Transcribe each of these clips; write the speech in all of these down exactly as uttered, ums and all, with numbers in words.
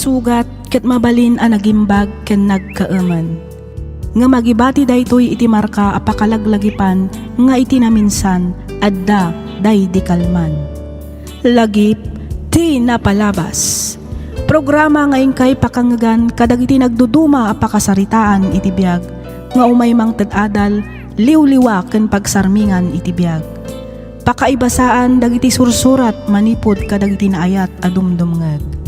Sugat ket mabalin a nagimbag ken nagkaemen. Ngem agibati daytoy iti marka a pakalaglagipan nga iti naminsan, adda daydi kalman. Lagip ti napalabas. Programa nga inkay pakangngegan kadagiti nagduduma a pakasaritaan iti biag nga umay mangted adal, liwliwa ken pagsarmingan iti biag. Pakaibasaan dagiti sursurat manipud kadagiti naayat a dumdumngeg.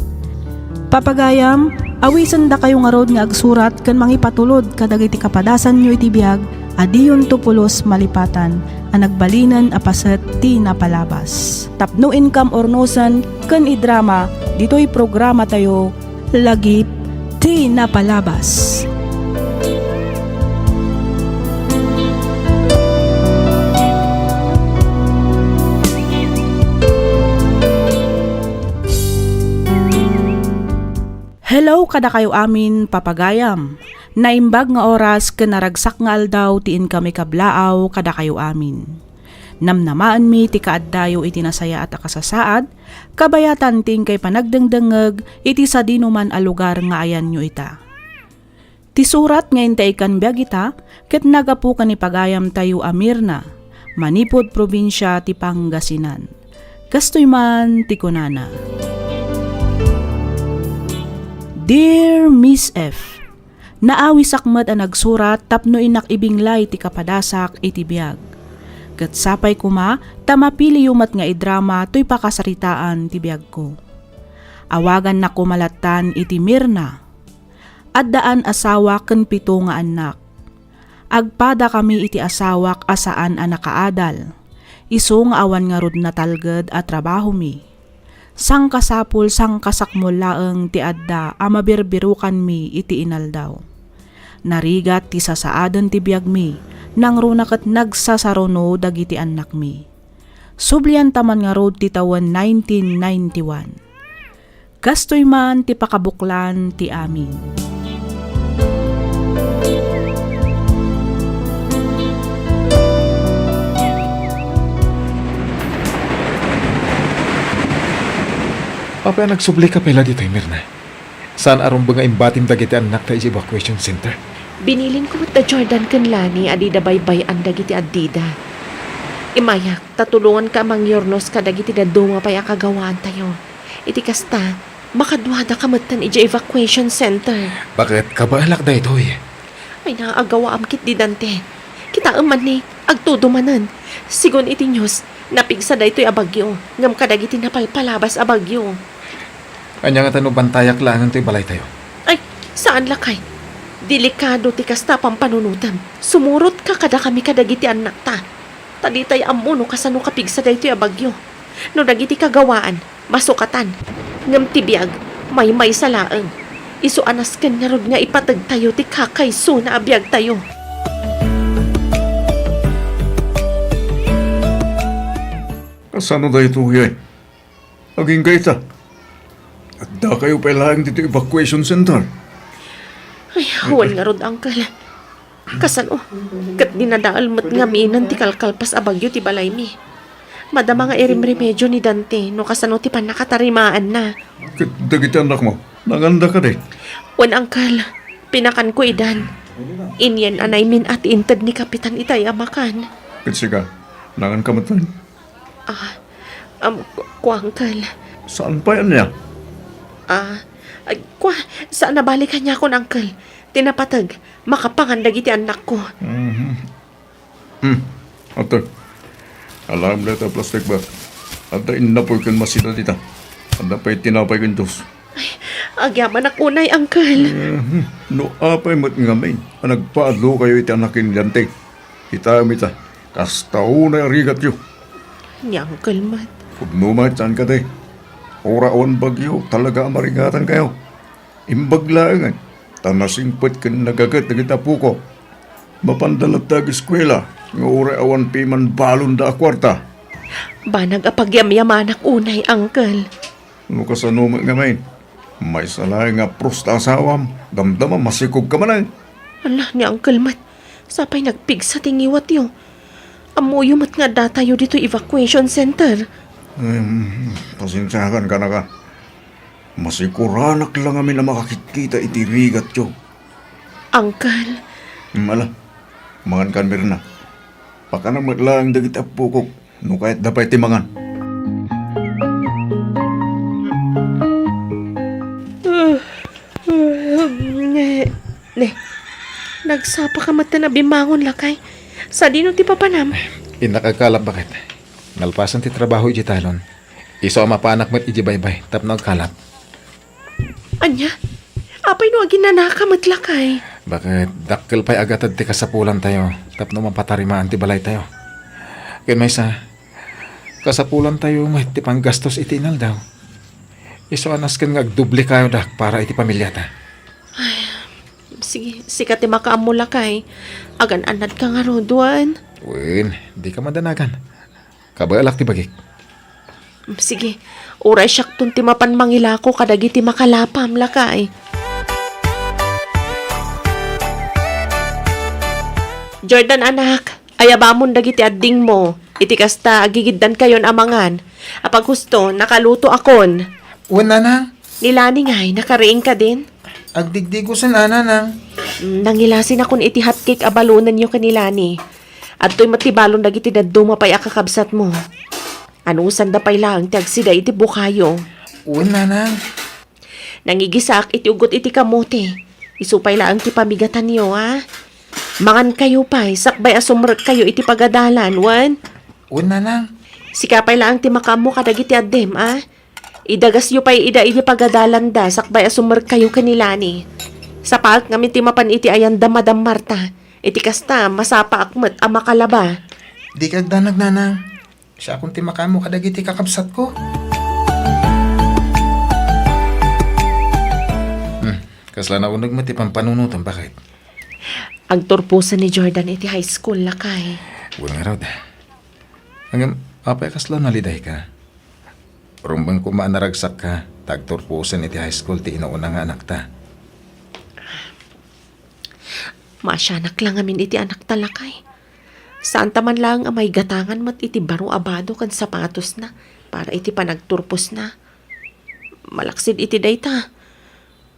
Papagayam, awisendakayo ngarud nga agsurat ken mangipatulod kadagiti kapadasanyo iti biag a diyonto pulos malipatan a nagbalinen a paset ti napalabas. Tapno inkam urnosen ken idrama ditoy programatayo, Lagip ti Napalabas. Hello kadakayo amin, papagayam. Naimbag nga oras ken naragsak nga aldaw ti inkami kablaaw kadakayo amin. Namnamaenmi ti kaaddayo iti nasayaat a kasasaad, kabayatan ti inkay panagdengdengngeg iti sadinoman a lugar nga ayanyo ita. Ti surat nga intay ikkan biag ita ket naggapu ken ni pagayamtayo a Mirna, manipud probinsia ti Pangasinan. Kastoy man ti kunana, Dear Miss F, naawisak met a nagsurat tapno innak ibinglay ti kapadasak iti biag. Ket sapay koma ta mapiliyo met nga idrama toy pakasaritaan ti biagko. Awagannak koma lattan iti Mirna. Addaan asawa ken pito nga annak. Agpadakami iti asawak a saan a nakaadal. Isu nga awan ngarud natalged a trabahomi. Sangkasapul, sangkasakmol laeng ti adda a mabirbirukanmi iti inaldaw. Narigat ti sasaaden ti biagmi, nangruna ket nagsasaruno dagiti annakmi. Sublianta man ngarud ti tawen nineteen ninety-one. Kastoy man ti pakabuklan ti amin. Apay a nagsublika pay la ditoy, Mirna? Saan a rumbeng nga imbatim dagiti annakta idiay evacuation center? Binilinko met da Jordan ken Lani a dida baybay-an dagiti addida. Immayak, ta tulonganka a mangyurnos kadagiti dadduma pay a kagawaantayo. Iti kasta, makaduadaka metten idiay evacuation center. Baket kabaelak daytoy. Ay, naagawaam ketdi, Dante. Kitaem man ni, agtudo manen. Sigun iti news, napigsa daytoy a bagyo, ngem kadagiti napalpalabas a bagyo. Ania ngata no bantayak laengen toy balaytayo? Ay, saan lakay. Delikado ti kasta a pampanunotem. Sumurotka kadakami kadagiti annakta. Ta ditay ammo no kasano kapigsa daytoy a bagyo. No dagiti kagawaan, masukatan. Ngem ti biag, maymaysa laeng. Isu a nasken ngarud nga ipategtayo ti kakaysona a biagtayo. Kasano daytoy, eh? Agingga ita. Addakayo pay laeng ditoy evacuation center. Ay, wen ngarud, Uncle. Kasano? Ket dinadael met ngaminen ti kalkalpas a bagyo ti balaymi. Madama nga irimremedio ni Dante no kasano ti pannakatarimaanna. Ket dagiti annakmo, nanganda kadi? Wen, Uncle, pinakanko idan. Inyan-anaymin a ti inted ni Kapitan itay a makan. Ket sika, nanganka metten? Ah, um, ku-, kua, Uncle. Saan pay ania? Ah, ay, kua, saan a bale kaniakon, Uncle. Ti napateg, makapangan dagiti annakko. Mhm. Hmm. Ato. Alaem dayta plastic bag. Adda innapoy ken masida dita. Adda pay tinapay ken juice. Ay, agyamanak unay, Uncle. Mhm. No apay met ngamin a nagpaadlokayo iti annak ken ni Dante, kitaem ita, kasta unay a rigatyo. Ni Uncle met. Pudno met, saan kadi? Uray awan bagyo, talaga a marigatankayo. Imbag laengen, ta nasingpet ken nagaget dagiti apoko. Mapanda latta ageskuela, nga uray awan piman balonda a kuarta. Banag a pagyamyamanak unay, Uncle. No kasano met ngamin, maysa laeng nga prusta asawam, damdama masikogka manen. Ala, ni Uncle met, sapay nagpigsa ti ngiwatyo. Ammoyo met nga addatayo ditoy evacuation center. Em, pasensiakan kanaka. Masikuranak la ngamin a makakitkita iti rigatyo. Uncle. Hmm, ala, mangankan, Mirna. Pakanak met laeng dagiti appokok no kayatda pay ti mangan. Ne, ne, nagsapa ka met a bimangon, lakay. Sadino ti papanam? Innak agkalap, baket. Nalpasen ti trabaho iti talon. Isu a mapanak met iti baybay tapno agkalap. Ania? Apay no aginanaka met, lakay? Baket, dakkel pay a gatad ti kasapulantayo tapno mapatarimaan ti balaytayo. Ken maysa, kasapulantayo met ti panggastos iti inaldaw. Isu a nasken nga agdoble kayo dak para iti pamiliata. Ay, sige, sika ti makaammo, lakay. Agan-annadka ngarud, wen? Wen, dika madanagan. Kabaelak ti bagik. Sige, uray siakton ti mapan mangilako kadagiti makalapam, lakay. Jordan, anak, ayabamon dagiti addingmo. Iti kasta, agigiddankayon a mangan. Apag husto, nakalutoakon. Wen, nanang. Ni Lani ngay, nakariing kadin? Agdigdigosen a, nanang. Mm, nangilasinakon iti hotcake a balonenyo ken ni Lani. Adtoy met ti balon dagiti dadduma pay a kakabsatmo. Anusanda pay laeng ti agsida iti bukayo. Wen, nanang. Nangigisaak iti ugot iti kamote. Isu pay laeng ti pamigatanyo, a? Mangankayo pay, sakbay a sumrekkayo iti pagadalan, wen? Wen, nanang. Sika pay laeng ti makaammo kadagiti addim, a? Idagasyo pay ida iti pagadalanda sakbay a sumrekkayo ken ni Lani. Sapaek ngamin ti mapan iti ayanda, Madam Marta. Iti kasta, masapaak met a makalaba. Dika agdanag, nanang. Siakon ti makaammo kadagiti kakabsatko. Hmm, kasla nauneg met ti pampanunotem, baket? Agturposen ni Jordan iti high school, lakay. Wen ngarud. Ngem, apay kasla nalidayka? Rumbeng koma a naragsakka, ta agturposen iti high school ti inuuna nga anakta. Maasianak la ngamin iti anakta, lakay. Saanta man laeng a maigatangan met iti baro a bado ken sapatosna para iti panagturposna. Malaksid iti dayta,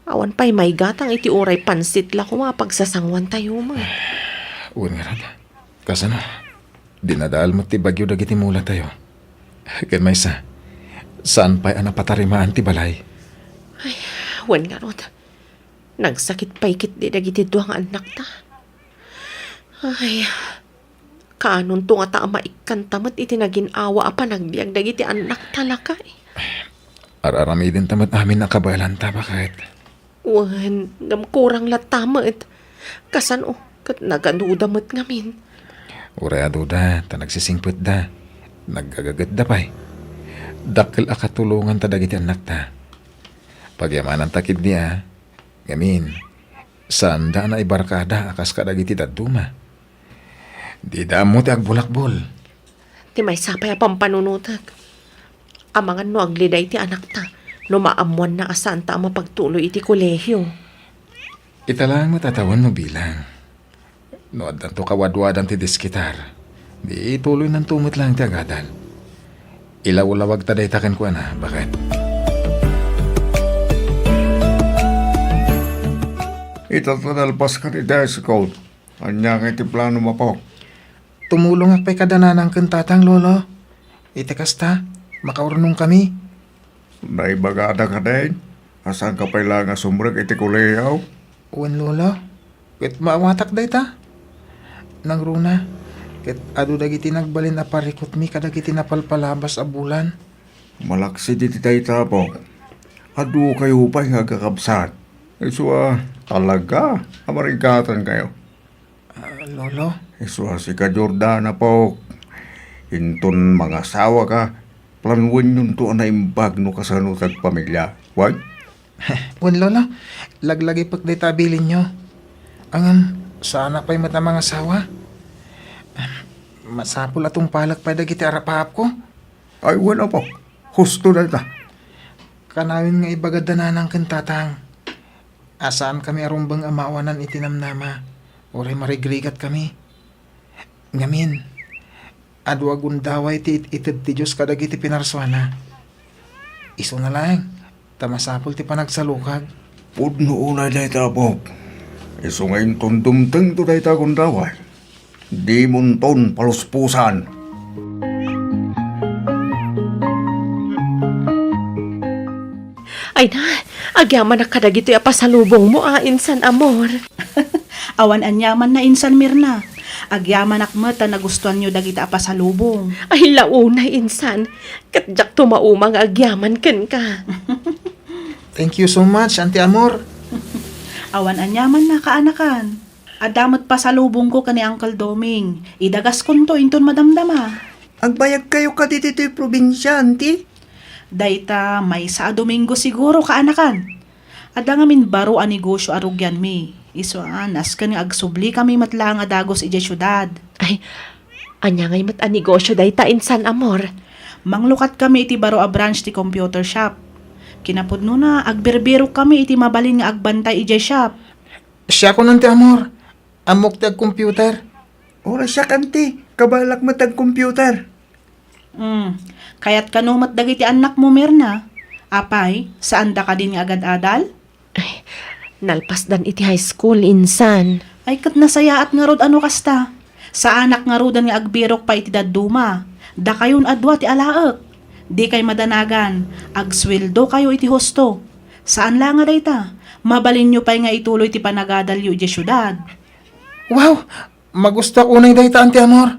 awan pay maigatang iti uray pansit la koma a pagsasanguantayo met. Wen ngarud. Kasano? Dinadael met ti bagyo dagiti mulatayo. Ken maysa, saan pay a napatarimaan ti balay. Ay, wen ngarud. Nagsakit pay ketdi dagiti dua nga annakta. Ay, kaanonto ngata a maikkanta met iti nagin-awa a panagbiag dagiti annakta, lakay? Ar-aramidenta met amin a kabaelanta, baket. Wen, ngem kurang latta met. Kasano ket nagaduda met ngamin? Uray aduda, ta nagsisingpetda. Nagagagetda pay. Dakkel a katulonganta dagiti annakta. Pagyamananta ketdi a. Ngamin, saanda a naibarkada a kas kadagiti dadduma. Dida ammo ti agbulakbol. Ti maysa pay a pampanunotek. Amangan no agliday ti anakta, no maammoanna a saanta a mapagtuloy iti kolehio. Ita laeng met a tawen no bilang. No addanto kawadwadan ti diskitar, di tuloynanto met laeng ti agadal. Ilawlawagta dayta kenkuana, baket. Ita ta nalpaskan iti high school. Ania ngay ti planom, apok? Tumulongak pay kada nanang ken tatang, lolo. Iti kasta, makaurnongkami. Naibagada kadin a saanka pay laeng a sumrek iti kolehio? Wen, lolo. Ket maawatak dayta. Nangruna, ket adu dagiti nagbalin a parikutmi kadagiti napalpalabas a bulan. Malaksid iti dayta, apok. Adukayo pay nga agkakabsat. Isu a talaga a marigatankayo. Ah, lolo? Isu a sika, Jordan, apok. Inton mangasawaka, planuenyonto a naimbag no kasano ti agpamilia. Wen? Wen, lolo. Laglagipek dayta a bilinyo. Ngem, saanak pay met a mangasawa. Masapul a tungpalek pay dagiti arapaapko. Ay, wen, apok. Husto dayta. Kanayon nga ibagada nanang ken tatang a saankami a rumbeng a maawanan iti namnama, uray marigrigatkami. Ngamin, adu a gundaway ti it-ited ti Dios kadagiti pinarsuana. Isuna laeng, ta masapul ti panagsalukag. Pudno unay dayta, apok. Isu nga inton dumtengto dayta gundaway, dimonton paluspusan. Ay na, agyamanak kadagitoy a pasalubongmo a, insan, amor. Awan aniamanna, insan Mirna. Agyamanak met ta nagustuanyo dagita a pasalubong. Ay, launay, insan. Ket diakto mauma nga agyaman kenka. Thank you so much, Auntie Amor. Awan aniamanna, kaanakan. Adda met pasalubongko ken ni Uncle Doming. Idagaskonto inton madamdama. Agbayagkayo kadi ditoy probinsia, Auntie? Dayta maysa a Domingo siguro, kaanakan. Adda ngamin baro a negosio a rugianmi. Isu a, nasken nga agsublikami met laeng a dagus idiay siudad. Ay, ania ngay met a negosio dayta, insan, amor? Manglukatkami iti baro a branch ti computer shop. Kinapudnona, agbirbirokkami iti mabalin nga agbantay idiay shop. Siakon, Auntie Amor. Ammok ti agcomputer. Uray siak, Auntie. Kabaelak met agcomputer. Hmm. Kayat kano met dagiti annakmo, Mirna? Apay, saanda kadin nga agad-adal? Ay, nalpasdan iti high school, insan. Ay, ket nasayaat ngarud a no kasta. Saanak ngaruden nga agbirok pay iti dadduma. Dakayon a dua ti alaek. Dikay madanagan, agsueldokayo iti husto. Saan la nga dayta, mabalinyo pay nga ituloy ti panagadalyo idiay siudad. Wow! Magustuak unay dayta, Auntie Amor.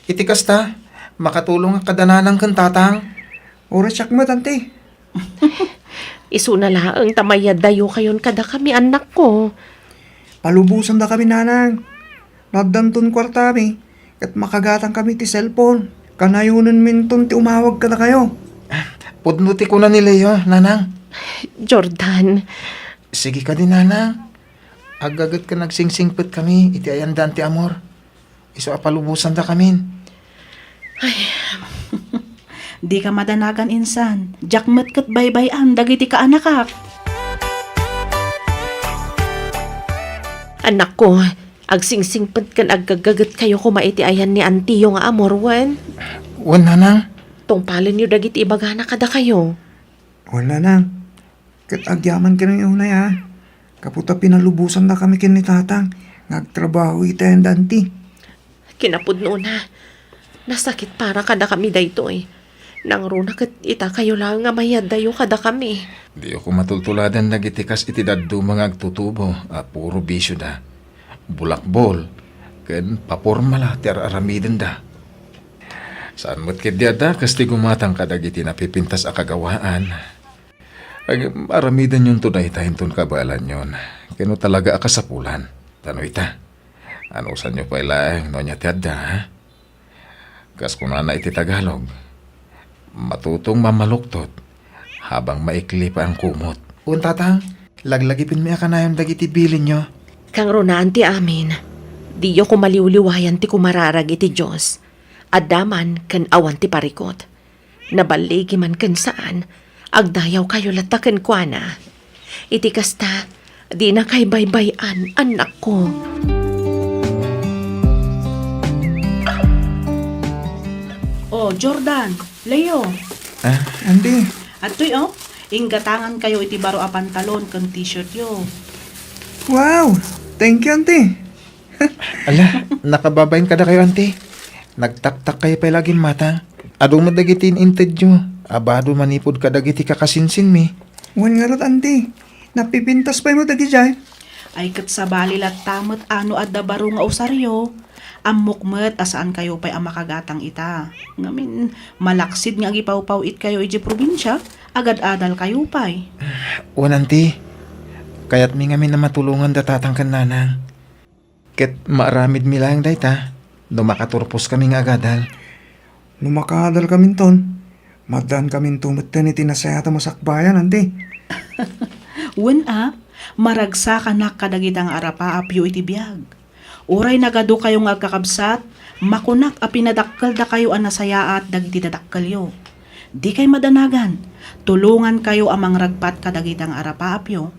Iti kasta, makatulongak kada nanang ken tatang. Uray siak met, Auntie. Isuna laeng ta mayaddayokayon kadakami, annakko. Palubosandakami, nanang. No addanton kuartami, ket makagatangkami ti cellphone. Kanayonenminton ti umawag kadakayo. Pudno ti kuna ni Leo, nanang. Jordan. Sige kadi, nanang. Aggaget ken agsingsingpetkami iti ayanda, Auntie Amor. Isu a palubosandakamin. Ay. Dika madanagan, insan. Diak met ket baybay-an dagiti kaanakak. Annakko, agsingsingpet ken aggaggagetkayo koma iti ayan ni antiyo nga Amor, wen? Wen, nanang. Tungpalenyo dagiti ibagana kadakayo. Wen, nanang. Ket agyaman kenyo unay, a. Gapu ta pinalubosandakami ken ni tatang nga agtrabaho iti ayanda, anti. Kinapudnona, nasakit para kadakami daytoy. Nangruna ket itakayo laeng nga mayaddayo kadakami. Diyo koma tultuladen dagiti kas iti dadduma nga agtutubo a puro bisioda. Bulakbol ken papormala ti ar-aramidenda. Saan met ketdi a dakas ti gumatang kadagiti napipintas a kagawaan. Ag-, aramidenyonto dayta inton kabaelanyon, ken no talaga a kasapulan. Ta no ita, anusanyo pay laeng no ania ti adda, ha? Kas kunana iti Tagalog, "Matutong mamaluktot habang maikli pa ang kumot." Wen, tatang, laglagipenmi a kanayon dagiti bilinyo. Kangruna, anti amin, diyo koma liwliwayan ti kumararag iti Dios. Adda man ken awan ti parikut. Naballigi man ken saan, agdayawkayo latta kenkuana. Iti kasta, dinakay baybay-an, annakko. Oh, Jordan, Leo. Ah, anti. Adtoy, oh, inggatangankayo iti baro a pantalon ken t-shirtyo. Wow! Thank you, anti. Ala, nakababain kadakayo, anti. Nagtaktakkayo pay la a gimmata. Adu met dagiti in-intedyo. Abado manipud kadagiti kakasinsinmi. Wen ngarud, anti. Napipintas pay met dagidiay. Ay, ket sabali latta met a no adda baro nga usaryo. Ammok met a saankayo pay a makagatang ita. Ngamin, malaksid nga agipawpaw-itkayo idiay probinsia, agad-adalkayo pay. Wen, anti. Kayatmi ngamin a matulongan da tatang ken nanang. Ket maaramidmi laeng dayta no makaturposkami nga agadal. No makaadalkaminton, maddaankaminto metten iti nasayaat a masakbayan, anti. Wen a, maragsakanak kadagita nga arapaapyo iti biag. Uray nagadukayo nga agkakabsat, makunak a pinadakkeldakayo a nasayaat dagiti dadakkelyo. Dikay madanagan, tulongankayo a mangragpat kadagita nga arapaapyo.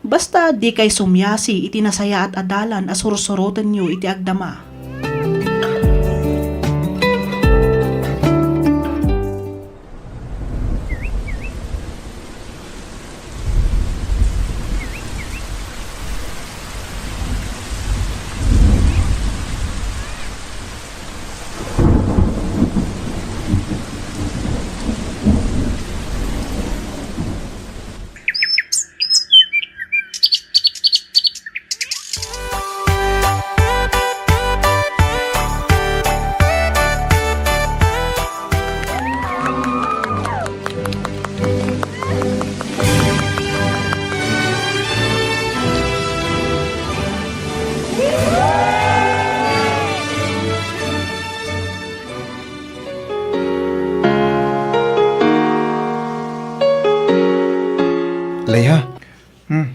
Basta dikay sumiasi iti nasayaat a dalan a sursurotenyo iti agdama. Ay, ha? Hmm.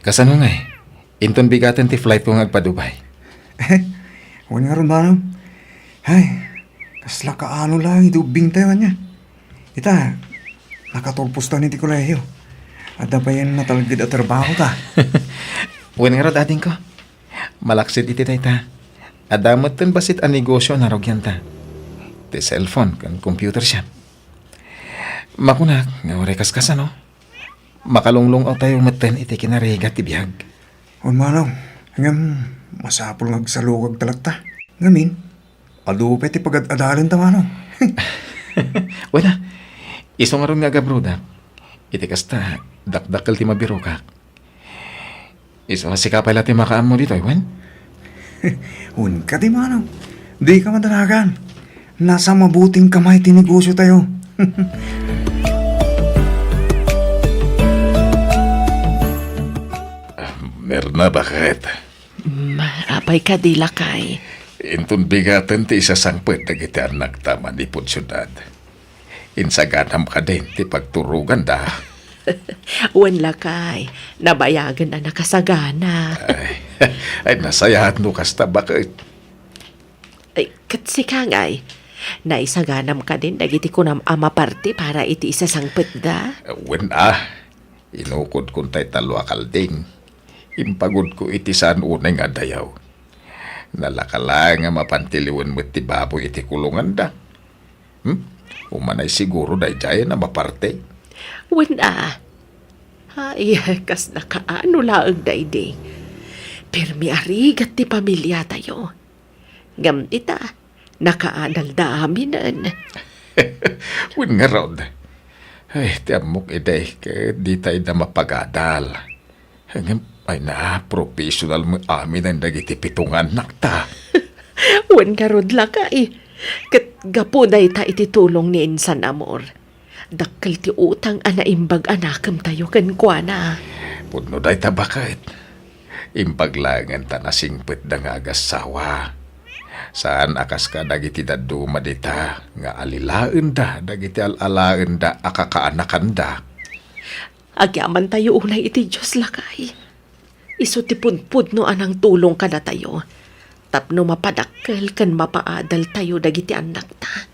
Kasano ngay? Inton bigaten ti flightko nga agpa-Dubai. Wen ngarud, manong. Ay, kasla kaano laeng ti ubbingtayo ania. Ita, nakaturposta ni ti kolehiyo. Adda payen natalged a trabahota. Wen ngarud, adingko. Malaksid iti dayta, adda metten bassit a negosio a narugianta. Ti cellphone ken computer shop. Makunak nga uray kaskasano, makalunglung-awtayo metten iti kinarigat ti biag. Wen, manong, ngem masapul nga agsalukagta latta. Ngamin, adu pay ti pagad-adalenta, manong. Wen a, isu ngarud nga agabrodak. Iti kasta, dakdakkel ti mabirokak. Isu a sika pay la ti makaammo ditoy, wen? Wen kadi, manong. Dika madanagan. Nasa mabuting kamay ti negosiotayo. Ah, Mirna, baket? Mm, apay kadi, lakay? Inton bigaten ti isasangpet dagiti annakta manipud siudad. Insaganam kadin ti pagturoganda? Wen, lakay, nabayagen a nakasagana. Ay, ay, nasayaat no kasta, baket. Ay, ket sika ngay, naisaganam kadin dagiti kunam a maparte para iti isasangpetda? Wen a, inukodkon tay tallo a kalding. Impagudko iti saan unay nga adayo. Nalaka laeng a mapan ti liwen met ti baboy iti kulonganda. Hmm? Umanay siguro daydiay a maparte. Wen a. Ay, kasla kaano laeng daydi. Permi a rigat ti pamiliatayo. Ngem ita, nakaadalda aminen. Wen ngarud. Ay, ti ammok idi, ket dita ida mapagadal. Ngem, ay na, professional met aminen dagiti pito nga annakta. Wen ngarud, lakay. Ket gapu dayta iti tulong ni Insan Amor, dakkel ti utang a naimbag a nakemtayo kenkuana. Pudno dayta, baket. Imbag laengen ta nasingpetda nga agassawa. Saan a kas kadagiti dadduma dita nga alilaenda dagiti al-alaenda a kakaanakanda. Agyamantayo unay iti Dios, lakay. Isu ti pudpudno a nangtulong kadatayo tapno mapadakkel ken mapaadaltayo dagiti annakta.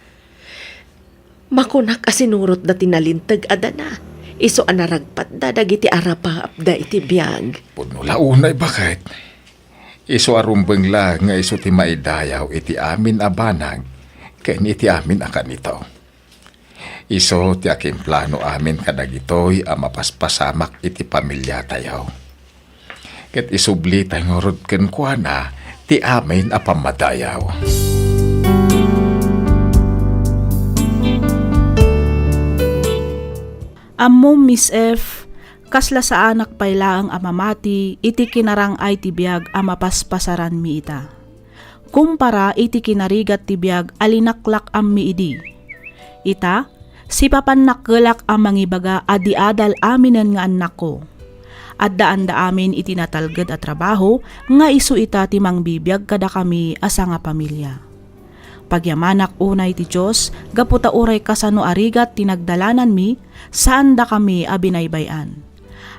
Makunak a sinurotda ti nalinteg a dana, isu a naragpatda dagiti arapaapda iti biag. Pudno la unay, baket. Isu a rumbeng la nga isu ti maidayaw iti amin a banag ken iti amin a kanito. Isu ti akimplano amin kadagitoy a mapaspasamak iti pamiliatayo. Ket isublitay ngarud kenkuana ti amin a pammadayaw. Ammom, Miss F, kasla saanak pay laeng a mamati iti kinarang-ay ti biag a mapaspasaranmi ita. Kumpara iti kinarigat ti biag a linaklak-ammi idi. Ita, sipapannakkelak a mangibaga a di adal aminen nga annakko. Addaanda amin iti natalged a trabaho nga isu ita ti mangbibiag kadakami a sangapamilia. Pagyamanak unay ti Dios gapu ta uray kasano a rigat ti nagdalananmi, saandakami a binaybay-an.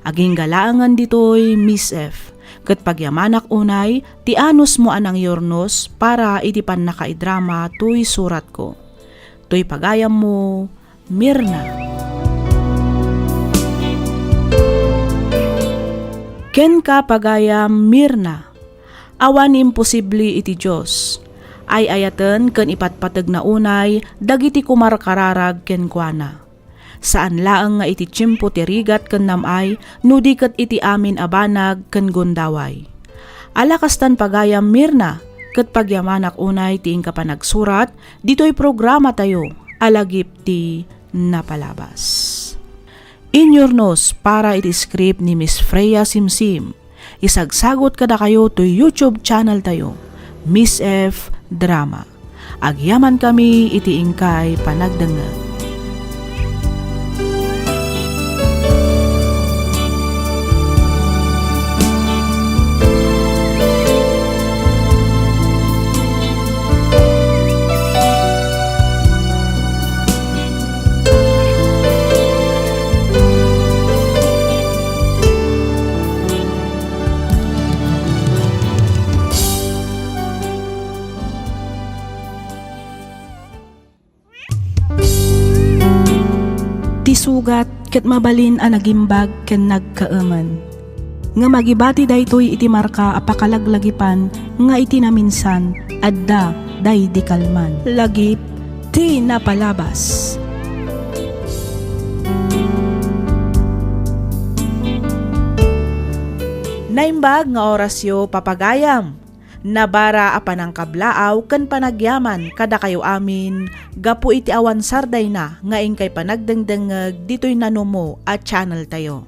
Agingga laengen ditoy, Miss F, ket pagyamanak unay ti anusmo a nangyurnos para iti pannakaidrama toy suratko. Toy pagayammo, Mirna. Kenka, pagayam Mirna, awan imposible iti Dios. Ay-ayaten ken ipatpategna unay dagiti kumarkararag kenkuana. Saan laeng nga iti tiempo ti rigat ken nam-ay, no di ket iti amin a banag ken gundaway. Ala kastan, pagayam Mirna, ket pagyamanak unay ti inka panagsurat ditoy programatayo a Lagip ti Napalabas. Inyurnos para iti script ni Miss Freya Simsim. Isagsagut kadakayo toy YouTube channel tayo, Miss F Drama. Agyamankami iti inkay panagdengngeg. Ket mabalin a nagimbag ken nagkaemen. Ngem agibati daytoy iti marka a pakalaglagipan nga iti naminsan, adda daydi kalman. Lagip ti napalabas. Naimbag nga orasyo, papagayam. Nabara a panangkablaaw ken panagyaman kadakayo amin gapu iti awan sardayna nga inkay panagdengdengngeg ditoy nanumo a channel tayo.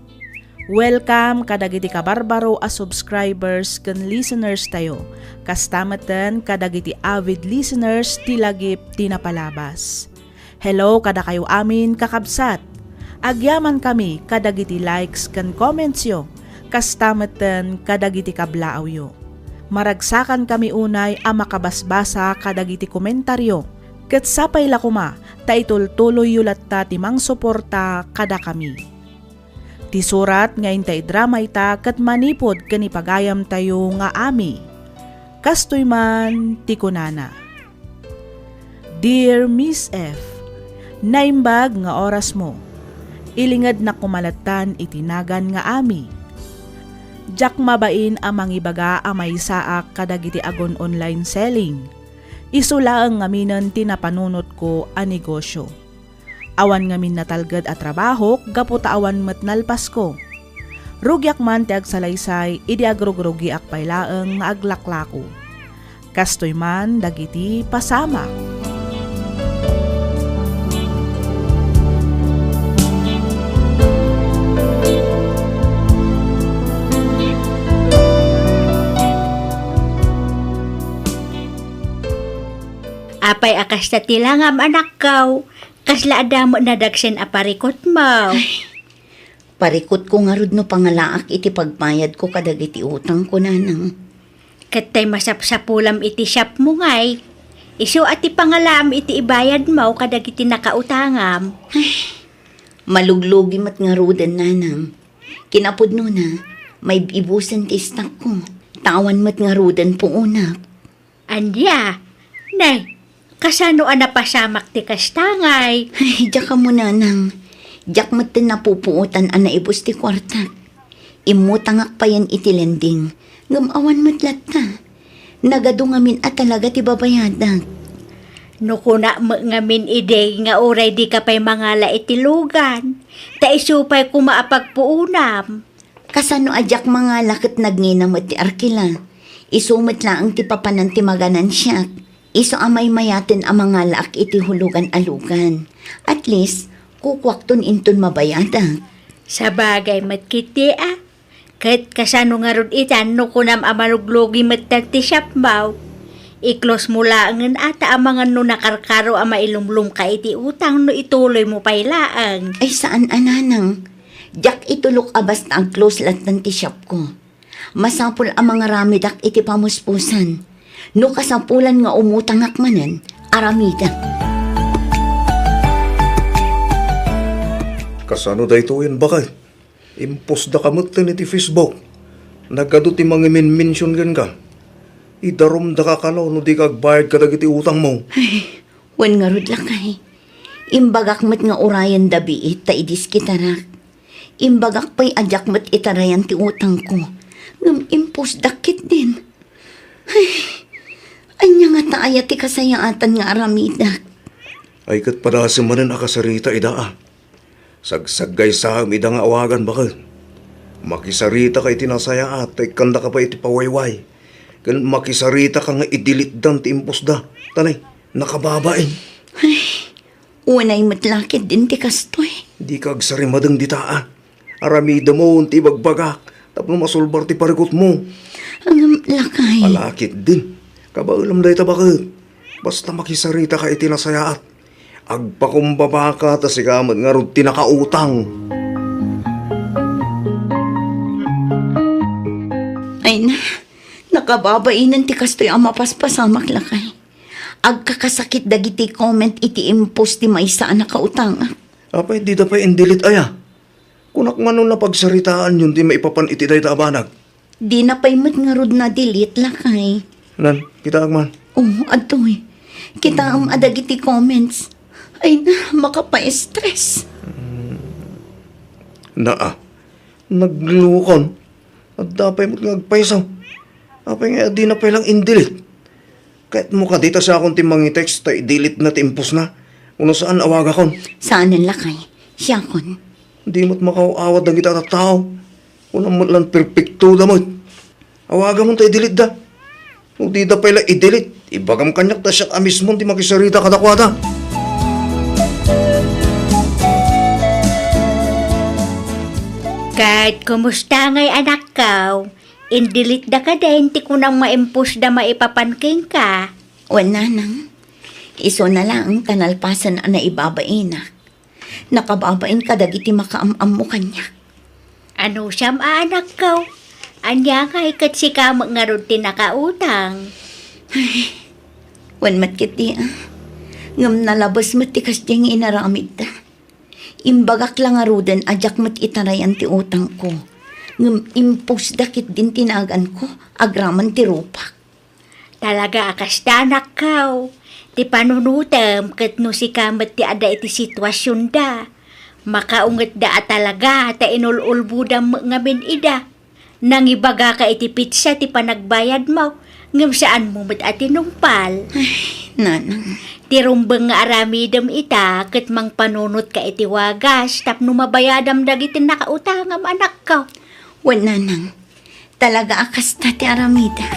Welcome kadagiti kabarbaro a subscribers ken listeners tayo. Kasta metten kadagiti avid listeners ti Lagip ti Napalabas. Hello kadakayo amin, kakabsat. Agyaman kami kadagiti likes ken comments yo, kasta metten kadagiti kablaaw yo. Maragsakan kami unay a makabasbasa kadagiti komentaryo, ket sapay la koma ta itultuloy yo latta ti mangsuporta kadakami. Ti surat nga inta idrama ita ket manipud ken ipagayamtayo nga ami. Kastoy man ti kunana, "Dear Miss F, naimbag nga orasmo. Ilingednak koma lattan iti nagan nga ami. Diak mabain a mangibaga a maysaak kadagiti agon-online selling. Isu laeng ngaminen ti napanunotko a negosyo. Awan ngamin natalged a trabahok gapu ta awan met nalpasko. Rugiak man ti agsalaysay idi agrugrugiak pay laeng nga aglaklako." Kastoy man dagiti pasamak. Apay a kasta ti langam, anakko? Kasla adda met nadagsen a parikutmo? Ay, parikutko ngarud no pangalaak iti pagbayadko kadagiti utangko, nanang. Ket tay masapsapulam iti shopmo ngay, isu a ti pangalaam iti ibayadmo kadagiti nakautangam. Ay, maluglugi met ngaruden, nanang. Kinapudnona, maib-ibusen ti istakko. Ta awan met ngaruden puonak. Ania? Nay, kasano a napasamak ti kasta ngay? Ay, diak ammo, nanang. Diak metten napupuotan a naibus ti kuartak. Immutangak payen iti lending, ngem awan met latta. Nagadu ngamin a talaga ti babayadak. No kunak met ngamin idi nga uray dika pay mangala iti lugan, ta isu pay koma a pagpuonam. Kasano a diak mangala ket nagngina met ti arkila? Isu met laeng ti papanan ti maganansiak. Isu a maymayaten a mangalaak iti hulugan a lugan. At least, kukuakton inton mabayadak. Sabagay met ketdi a. Ket kasano ngarud itan no kunam a maluglugi met dagiti shopmo? I-close mo laengen a ta amangan no nakarkaro a mailumlomka iti utang no ituloymo pay laeng. Ay, saan a, nanang. Diak itulok a basta ag-close lattan ti shopko. Masapul a mangaramidak iti pamuspusan. No kasapulan nga umutangak manen, aramidak. Kasano daytoyen, baket? Impostdaka metten iti Facebook. Nagadu ti mangimenmension kenka. Idarumdaka kano no dika agbayad kadagiti utangmo. Ay, wen ngarud, lakay. Imbagak met nga urayenda biit ta idiskitarak. Imbagak pay a diak met itarayan ti utangko. Ngem impostdak ketdin. Ay, ania ngata aya ti kasayaatan nga aramidak? Ay, ket padasem manen a kasarita ida a. Sagsaggaysam ida nga awagan, baket. Makisaritaka iti nasayaat ta ikkandaka pay iti pawayway. Ken makisaritaka nga i-delete-dan ti impostda. Ta nay, nakababain. Ay, unay met la ketdin ti kastoy. Dika agsarimadeng dita a. Aramidem ti ibagbagak tapno masulbar ti parikutmo. Ngem, lakay. Ala ketdin. Kabaelam dayta, baket. Basta makisaritaka iti nasayaat. Agpakumbabaka ta sika met ngarud ti nakautang. Ay na, nakababainen ti kastoy a mapaspasamak, lakay. Agkakasakit dagiti comment iti impost ti maysa a nakautangak. Apay, dida pay in-delete aya? Kunak man no napagsaritaanyon ti maipapan iti dayta a banag. Dina pay met ngarud na-delete, lakay. Nan, kitaak man. Oh, adtoy. Kitaem a dagiti comments. Ay na, makapaestres. Naa, naglukon. Adda pay met nga agpayso. Apay nga dina pay lang in-delete? Kayatmo kadi ta siakon ti mangitext ta i-delete na ti impostna? Wenno saan, awagakon? Saanen, lakay. Siakon. Di met makaw-awat dagiti a tattao. Kunam met lan perpektoda met. Awagamon ta i-delete da. No dida pay la i-delete, ibagam kaniak ta siak a mismon ti makisarita kadakuada. Ket kumusta ngay, anakko? In-delete da kadin ti kunam nga impostda maipapan kenka? Wen, nanang. Isuna laeng ta nalpasen a naibabainak. Nakababain kadagiti makaam-ammo kaniak. Ano siam a anakko? Ania ngay ket sika met ngarud ti nakautang? Ay, wen met ketdi, a. Ngem nalabes met ti kasdiay nga inaramidda. Imbagak la ngaruden a diak met itarayan ti utangko. Ngem impostda ketdin ti naganko agraman ti rupak. Talaga a kasta, anakko. Ti panunotem ket no sika met ti adda iti situasionda, makaungetda a talaga ta inul-ulbodam met ngamin ida. Nangibagaka iti petsa ti panagbayadmo, ngem saanmo met a tinungpal. Ay, nanang. Ti rumbeng nga aramidem ita ket mangpanunotka iti wagas tapno mabayadam dagiti nakautangam, anakko. Wen, nanang. Talaga a kasta ti aramidek.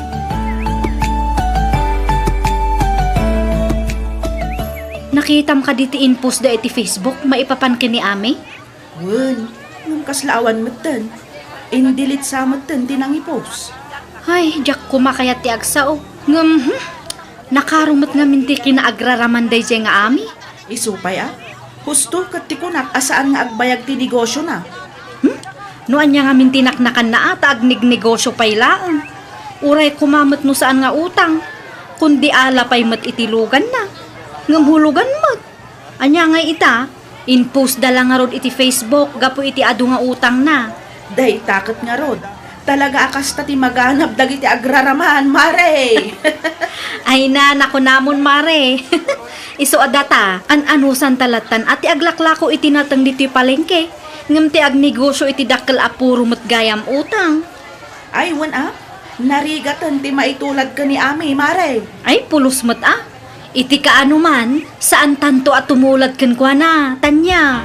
Nakitam kadi ti in-postda iti Facebook maipapan ken ni Ami? Wen, ngem kasla awan metten. In-delete sa metten ti nangi-post. Ay, diak koma kayat ti agsao. Ngem, hmm, nakaro met ngamin ti kinaagraraman daydiay nga Ami. Isu pay a, husto ket ti kunak a saan nga agbayag ti negosiona. Hmm? No ania ngamin ti naknakanna a ta agnegnegosio pay laeng. Uray koma met no saan nga utang, kundi ala pay met iti luganna. Ngem hulugan met. Ania ngay ita? In-postda la ngarud iti Facebook gapu iti adu nga utangna. Dayta ket ngarud, talaga a kasta ti maganab dagiti agraraman, Mare! Ay na, nakunamon, Mare. Isu a data, an-anusanta lattan a ti aglaklako iti nateng ditoy palengke, ngem ti agnegosio iti dakkel a puro met gayam utang. Ay, wen a, narigaten ti maitulad ken ni Ami, Mare. Ay, pulos met a. Iti kaano man, saan tanto a tumulad kenkuana, Tanya.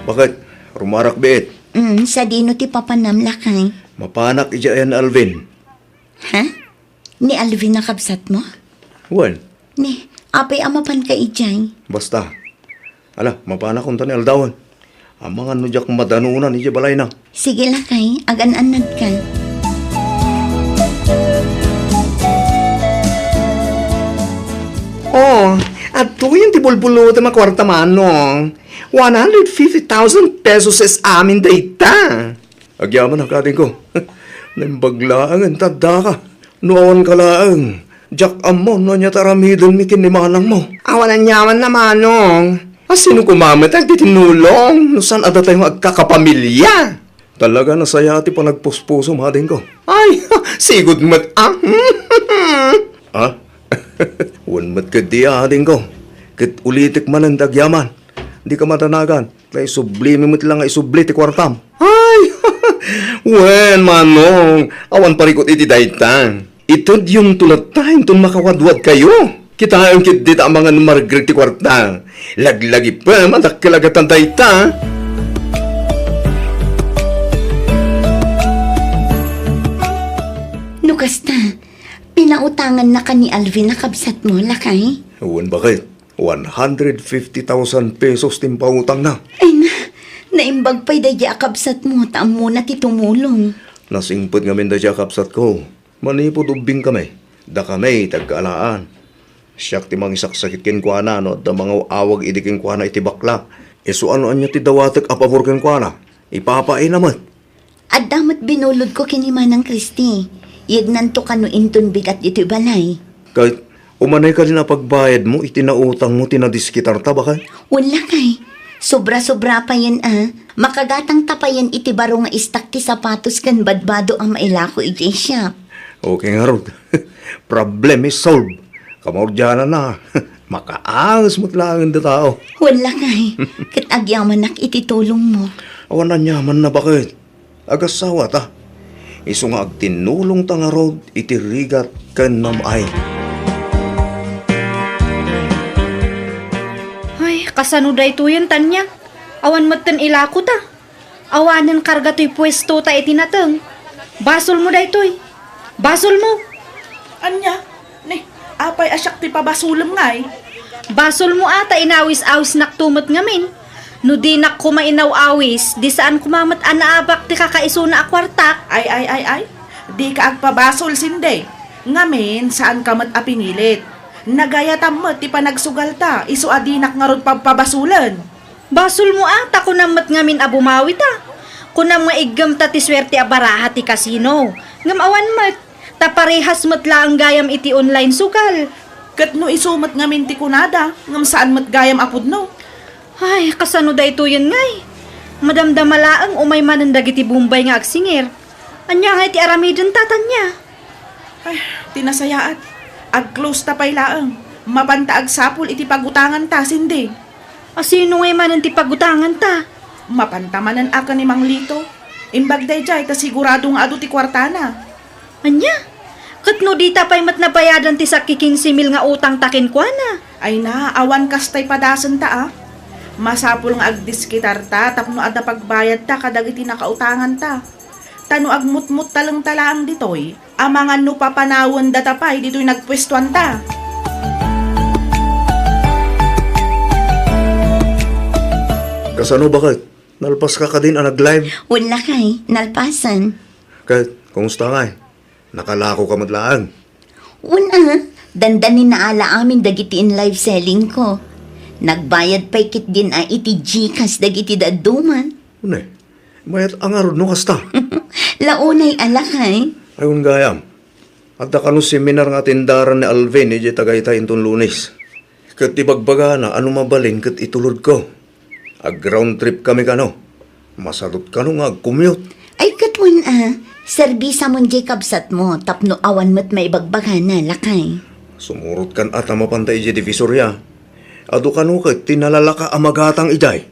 Bakit? Rumarak biit? Mm, sadino ti papanam, lakay? Mapanak idiay ni Alvin. Ha? Ni Alvin a kabsatmo? Wen. Ni, apay a mapanka idiay? Basta. Ala, mapanakon ta ni aldawen. Amangan no diak madanunan idiay balayna. Sige, lakay, agan-annadka. Oh, adtoyen ti bulbulutem a kuarta, manong. One hundred fifty thousand pesos is amin dayta. Agyamanak, adingko. Naimbag laengen ta addaka. No awanka laeng, diak ammo no ania ti aramidenmi ken ni manangmo. Awan aniamanna, manong. A, sino koma met ti agtitinulong no saan a datayo nga agkakapamilya? Talaga nasayaat ti panagpuspusom, adingko. Ay, sigud met a. Ah? Wen met ketdi, adingko. Ket ulitek manen ti agyaman. Dika madanagan. Ta isublimi met la nga isubli ti kuartam. Ay! Wen, manong, awan parikut iti dayta. Itedyonto latta inton makawadwadkayo. Kitaem ketdi ta amangan ni Margaret ti kuarta. Laglagipem a dakkel a gatad dayta. No kasta, pinautangannaka ni Alvin a kabsatmo, lakay? Wen, bakit? One hundred fifty thousand pesos ti impautangna. Ay na, naimbag pay daydiay a kabsatmo ta ammona ti tumulong. Nasingpet ngamin daydiay a kabsatko. Manipud ubbingkami, dakami ti agkaalaan. Siak ti mangisaksakit kenkuana no adda mangaw-awag idi kenkuana iti bakla. Isu a no ania ti dawatek a pabor kenkuana, ipapaina met. Adda met binulodko ken ni Manang Christy. Yagnanto kano inton bigat ditoy balay. Ket umanay kadin a pagbayadmo iti nautangmo ti nadiskitarta, baket? Wen, lakay. Sobra-sobra payen a. Makagatangta payen iti baro nga istak ti sapatos ken badbado a mailako idiay shop. Okay ngarud. Problem is solved. Kamaudiananna. Makaanges met laeng dayta. Wen, lakay, ket agyamanak iti tulongmo. Awan aniamanna, baket. Agassawa ta. Isu nga agtinnulongta ngarud iti rigat ken nam-ay. Ay, kasano daytoyen, Tania? Awan metten ilakota. Awanen karga toy puestota iti nateng. Basolmo daytoy. Basolmo. Ania? Ni, apay a siak ti pabasolem ngay? Basolmo a ta inawis-awisnakto met ngamin. No dinak koma inaw-awis, di saan koma met a naabak ti kakaisuna a kuartak. Ay, ay, ay, ay. Dika agpabasol, Sinde. Ngamin, saanka met a pinilit. Nagayatam met ti panagsugalta, isu a dinak ngarud pabpabasolen. Basolmo a ta kunam met ngamin a bumawita. Kunam nga iggemta ti suerte a baraha ti kasino. Ngem awan met, ta parehas met laeng gayam iti online sugal. Ket no isu met ngamin ti kunada, ngem saan met gayam a pudno. Ay, kasano daytoyen ngay? Madamdama laeng umay manen dagiti Bombay nga agsingir. Ania ngay ti aramidenta, Tania? Ay, ti nasayaat. Ag-close ta pay laeng. Mapanta agsapul iti pagutanganta, Sinde. A, sino ngay manen ti pagutanganta? Mapanta manen a ken ni Mang Lito. Imbag daydiay ta sigurado nga adu ti kuartana. Ania? Ket no dita pay met nabayadan ti sakki kinse mil nga utangta kenkuana? Ay na, awan kastay padasenta a. Masapul nga agdiskitarta tapno adda pagbayadta kadagiti nakautanganta. Ta no agmutmuttalengta laeng ditoy, amangan no papanawendata pay ditoy nagpuestuanta. Kasano, baket? Nalpaska kadin a nag-live? Wen, lakay, nalpasen. Ket, kumusta ngay? Nakalakoka met laeng? Wen a, dandanin naala amin dagiti in-live sellingko. Nagbayad pay ketdin a iti GCash dagiti dadduma. Wen, mayat a ngarud no kasta. La unay a, lakay. Ay, wen gayam. Adda kano seminar nga atendaran ni Alvin idiay Tagaytay inton Lunes. Ket ibagbagana a no mabalin ket itulodko. Ag-round trip kami kano. Masadot kano nga ag-commute. Ay, ket wen a, serbisamon diay kabsatmo tapno awan met maibagbagana, lakay. Sumurotkan a ta mapanta idiay Divisoria. Adu kano ket ti nalalaka a magatang idiay.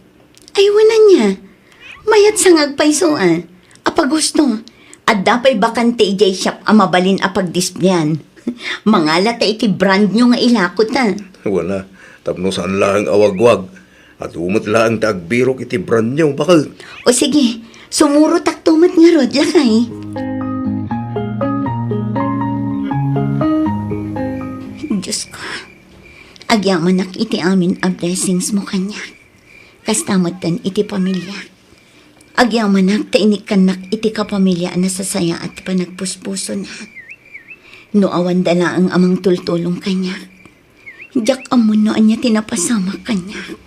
Ay, wen ania. Mayat sa nga agpayso a. Apay gusto, adda pay bakante idiay shop a mabalin a pagdisplean. Mangala ta iti brand new nga ilakota. Wen a, tapno saan laeng a wagwag. Adu met laeng ti agbirok iti brand new, baket. O sige, sumurotakto met ngarud, lakay. Diosko, agyamanak iti amin a blessingsmo kaniak. Kasta metten iti pamiliak. Agyamanak ta inikkannak iti kapamilya a nasasayaat ti panagpuspusona. No awanda laeng a mangtultulong kaniak, diak ammo no ania ti napasamak kaniak.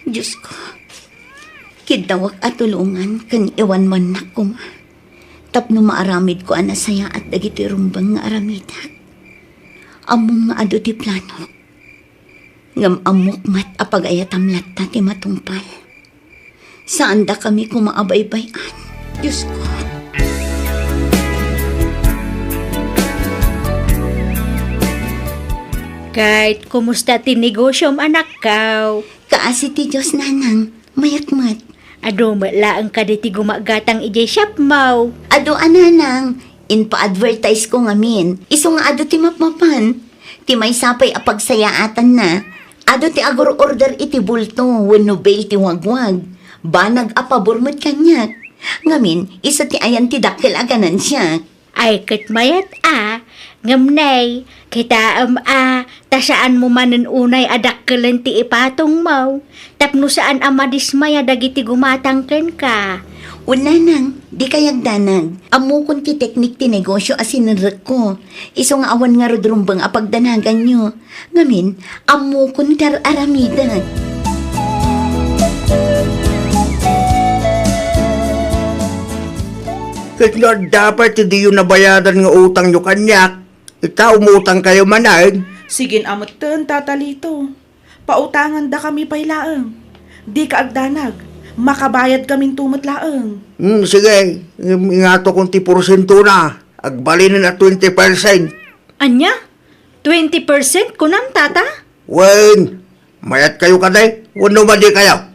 Diosko, kiddawak a tulongan ken iwanwannak koma tapno maaramidko a nasayaat dagitoy rumbeng nga aramidak. Ammom nga adu ti planok. Ngem ammok met a pagayatam latta ti matungpal. Saandakami koma a baybay-an, Diosko. Ket kumusta ti negosiom, anakko? Kaasi ti Dios, nanang. Mayat met. Adu met laeng kadi ti gumagatang idiay shopmo? Adu a, nanang. Impa-advertise ko ngamin. Isu nga adu ti mapmapan. Ti maysa pay a pagsayaatanna, adu ti agur-order iti bulto wenno bale ti wagwag. Banag a pabor met kaniak. Ngamin, isu ti ayan ti dakkel a ganansiak. Ay, ket mayat a, ngem nay, kitaem a, ta saanmo manen unay a dakkelen ti ipatongmo, tapno saan a madismaya dagiti gumatang kenka. Wen, nanang, dika agdanag. Ammokon ti teknik ti negosio a sinirrekko. Isu nga awan ngarud rumbeng a pagdanaganyo. Ngamin, ammokon ti ar-aramidek. Ket no adda pay ti diyo nabayadan nga utangyo kaniak, ita, umutangkayo manen. Sige a metten, Tata Lito. Pautangandakami pay laeng. Dika agdanag. Makabayadkaminto met laeng. Hmm, sige. Ingatokon ti porsientona. Agbalinen a twenty percent. Ania? Twenty percent kunam, Tata? Wen, mayatkayo kadi wenno madikayo?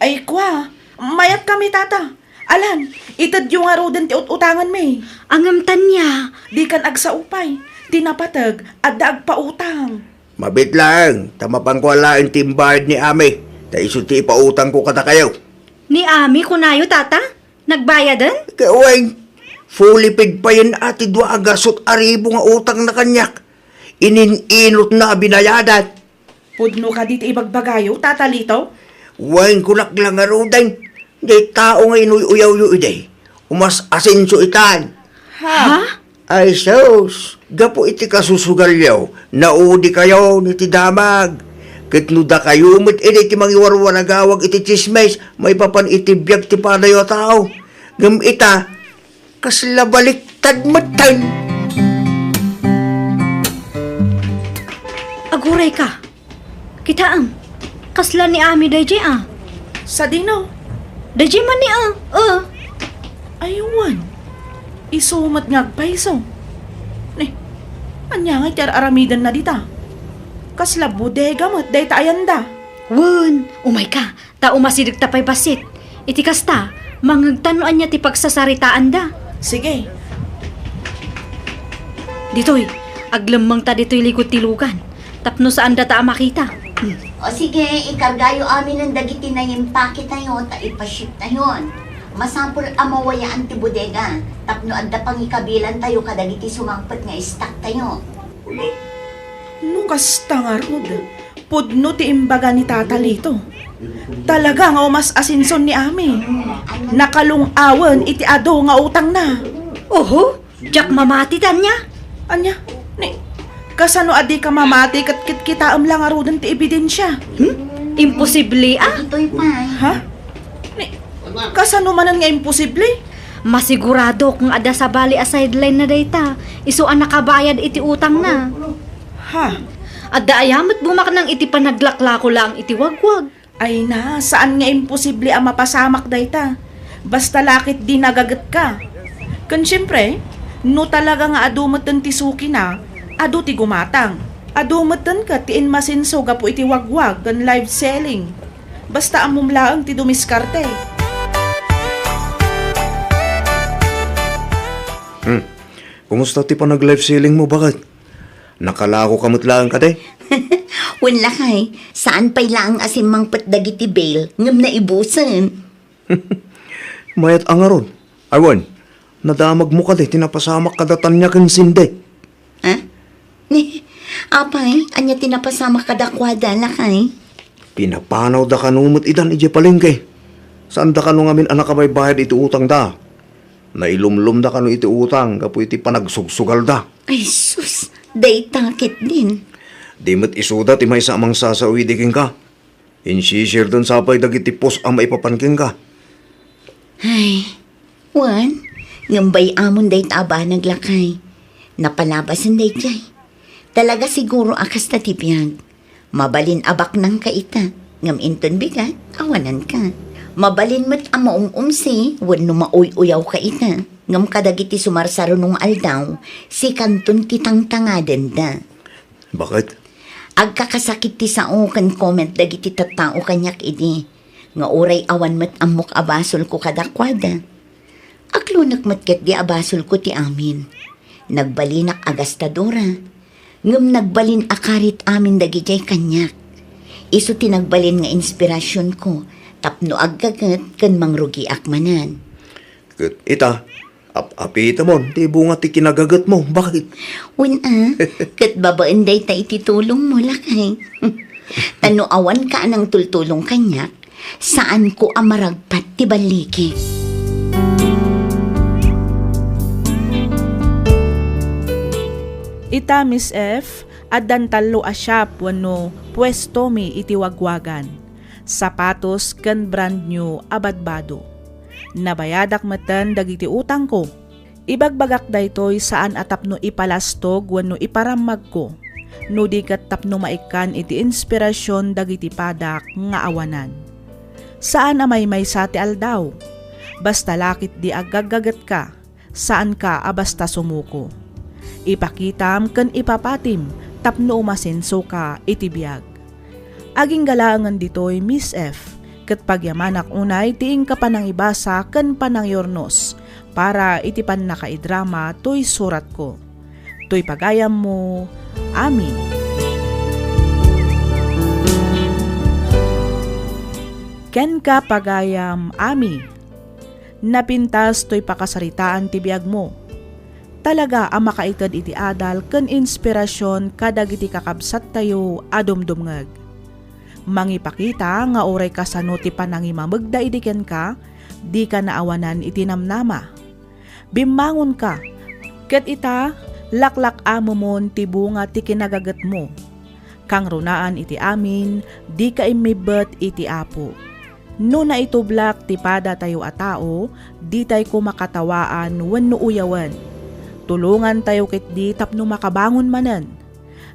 Ay, kua, mayatkami, Tata. Alan, itedyo ngaruden ti ut-utanganmi. Ngem ania? Dikan agsao pay. Ti napateg, adda agpautang. Mabiit laeng, ta mapanko laeng ti imbayad ni Ami, ta isu ti ipautangko kadakayo. Ni Ami, kunayo, Tata? Nagbayaden? Ket wen, fully paid payen a ti dua a gasut a ribu nga utangna kaniak. Inin-inutna a binayadan. Pudno kadi ti ibagbagayo, Tata Lito? Wen, kunak la ngaruden, diay tao nga inuy-uyawyo idi, umas-asenso itan. Ha? Ay sus, gapu iti kasusugalyo, naudikayon iti damag. Ket no dakayo met idi ti mangiwarwaragawag iti tsismis maipapan iti biag ti padayo a tao. Ngem ita, kasla baliktad metten. Agurayka. Kitaem, kasla ni Ami daydiay a. Sadino? Daydiay man ni a, a. Ay wen, isu met nga agpayso. Ni, ania ngay ti ar-aramidenna dita? Kasla bodega met dayta ayanda. Wen, umayka, ta umasidegta pay bassit. Iti kasta, mangngegta no ania ti pagsasaritaanda. Sige. Ditoy, aglemmengta ditoy likud ti lugan, tapno saandata a makita. Hmm. O sige, ikargayo aminen dagiti naimpaketayo ta ipashiptayon. Masapul a mawayaan ti bodega tapno adda pangikabilantayo kadagiti sumangpet nga stocktayo. No kasta ngarud, pudno ti imbaga ni Tata Lito. Talaga nga umas-asenso ni Ami. Nakalung-awen iti adu nga utangna. Oho, diak mamati, tanya. Ania? Ni, kasano a dika mamati ket kitkitaem la ngaruden ti ebidensia? Hmm? Imposible, a? Itoy pay. Ha? Ni, kasano manen nga imposible? Masiguradok nga adda sabali a sideline na dayta, isu a nakabayad iti utangna. Ha? Adda aya met bumaknang iti panaglaklako laeng iti wagwag? Ay na, saan nga imposible a mapasamak dayta. Basta la ketdi nagagetka. Ken siempre, no talaga nga adu metten ti sukina, adu ti gumatang. Adu metten ket ti inmasenso gapu iti wagwag ken live selling. Basta ammom laeng ti dumiskarte. Hmm. Kumusta ti panag-live selling mo, baket? Nakalakoka met laeng kadi? Wen lakay, saan pay laeng a simmangpet dagiti bail ngem naibusen. Mayat a ngarud. Ay wen, nadamagmo kadi ti napasamak kada Tanya ken Cindy? Ha? Ni, apay, ania ti napasamak kadakuada, lakay? Pinapanawda kano met idan idiay palengke. Saanda kano ngamin a nakabaybayad iti utangda. Nailumlomda kano iti utang gapu iti panagsugsugalda. Ay sus, dayta ketdin. Di met isuda ti maysa a mangsasao idi kenka. Insisirden sa pay dagiti pos a maipapan kenka. Ay, wen, ngem bay-amon dayta a banag, lakay. Napalabasen daydiay. Talaga siguro a kasta ti biag. Mabalin a baknangka ita, ngem inton bigat, awananka. Mabalin met a maum-umsi wenno mauy-uyawka ita, ngem kadagiti sumarsaruno nga aldaw, sikanton ti tangtangadenda. Baket? Agkakasakit ti sao ken comment dagiti tattao kaniak idi, nga uray awan met ammok a basolko kadakuada. Aglunek met ketdi a basolko ti amin. Nagbalinak a gastadora, ngem nagbalin a karit amin dagidiay kaniak. Isu ti nagbalin nga inspirasionko tapno aggaget ken mangrugiak manen. Ket ita, ap-apitemon ti bunga ti kinagagetmo, baket? Wen a, ket babaen dayta iti tulongmo, lakay. Ta no awan kaanang tultulong kaniak, saanko a maragpat ti balligi. Ita, Miss F, addan tallo a shop wenno puestomi iti wagwagan, sapatos ken brand new a badbado. Nabayadak metten dagiti utangko. Ibagbagak daytoy saan a tapno ipalastog wenno iparammagko, no di ket tapno maikkan iti inspirasion dagiti padak nga awanan. Saan a maymaysa ti aldaw. Basta la ketdi aggaggagetka, saanka a basta sumuko. Ipakitam ken ipapatim tapno umasensoka iti biag. Agingga laengen ditoy, Miss F, ket pagyamanak unay ti inka panangibasa ken panangyurnos para iti pannakaidrama toy suratko. Toy pagayammo, Ami. Kenka, pagayam Ami. Napintas toy pakasaritaan ti biagmo. Talaga a makaited iti adal ken inspirasion kadagiti kakabsattayo a dumdumngeg. Mangipakita nga uray kasano ti panangimamegda idi kenka, dika naawanan iti namnama. Bimmangonka, ket ita, laklak-amemon ti bunga ti kinagagetmo. Kangrunaan iti amin, dika immibbet iti Apo. No naitublak ti padatayo a tao, ditay ko makatawaan wenno uyawen. Tulongantayo ketdi tapno makabangon manen.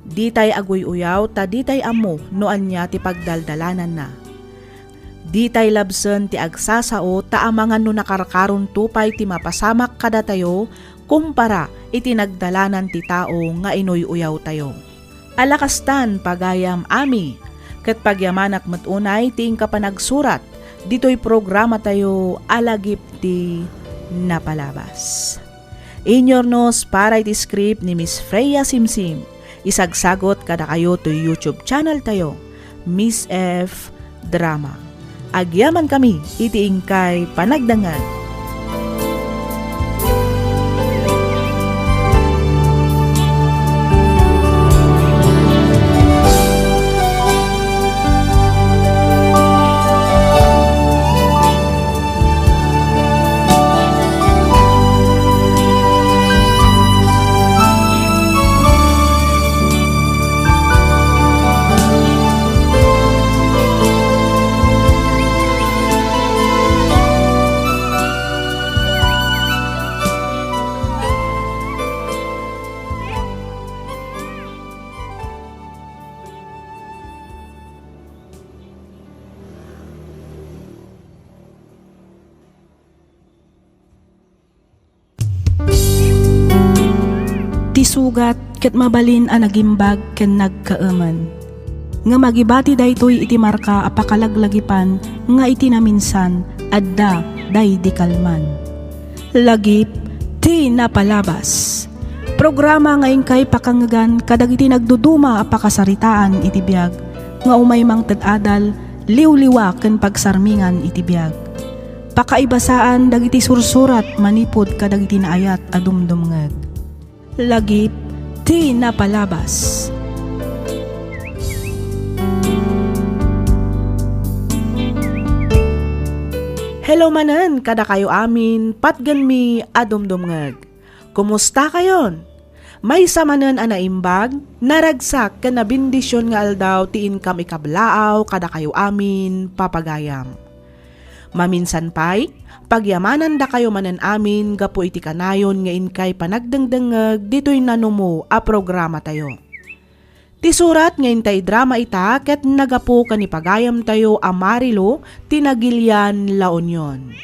Ditay aguy-uyaw ta ditay ammo no ania ti pagdaldalananna. Ditay labsen ti agsasao ta amangan no nakarkaronto pay ti mapasamak kadatayo kumpara iti nagdalanan ti tao nga inuy-uyawtayo. Ala kastan, pagayam Ami, ket pagyamanak met unay ti inka panagsurat ditoy programatayo a Lagip ti Napalabas. Inyurnos para iti script ni Miss Freya Simsim. Isagsagot kadakayo toy YouTube channel tayo, Miss F Drama. Agyamankami iti inkay panagdengngeg. Ti sugat ket mabalin a nagimbag ken nagkaemen. Ngem agibati daytoy iti marka a pakalaglagipan nga iti naminsan, adda daydi kalman. Lagip ti Napalabas. Programa nga inkay pakangngegan kadagiti nagduduma a pakasaritaan iti biag nga umay mangted adal, liwliwa ken pagsarmingan iti biag. Pakaibasaan dagiti sursurat manipud kadagiti naayat a dumdumngeg. Lagip ti Napalabas. Hello manen kadakayo amin, patgenmi a dumdumngeg. Kumusta kayon? Maysa manen a naimbag, naragsak ken nabendision nga aldaw ti inkam ikablaaw kadakayo amin, papagayam. Maminsan pay, pagyamanandakayo manen amin gapu iti kanayon nga inkay panagdengdengngeg ditoy nanumo a programatayo. Ti surat nga intay drama ita ket nagapu ken ni pagayamtayo a Marilo ti Nagilian, La Union.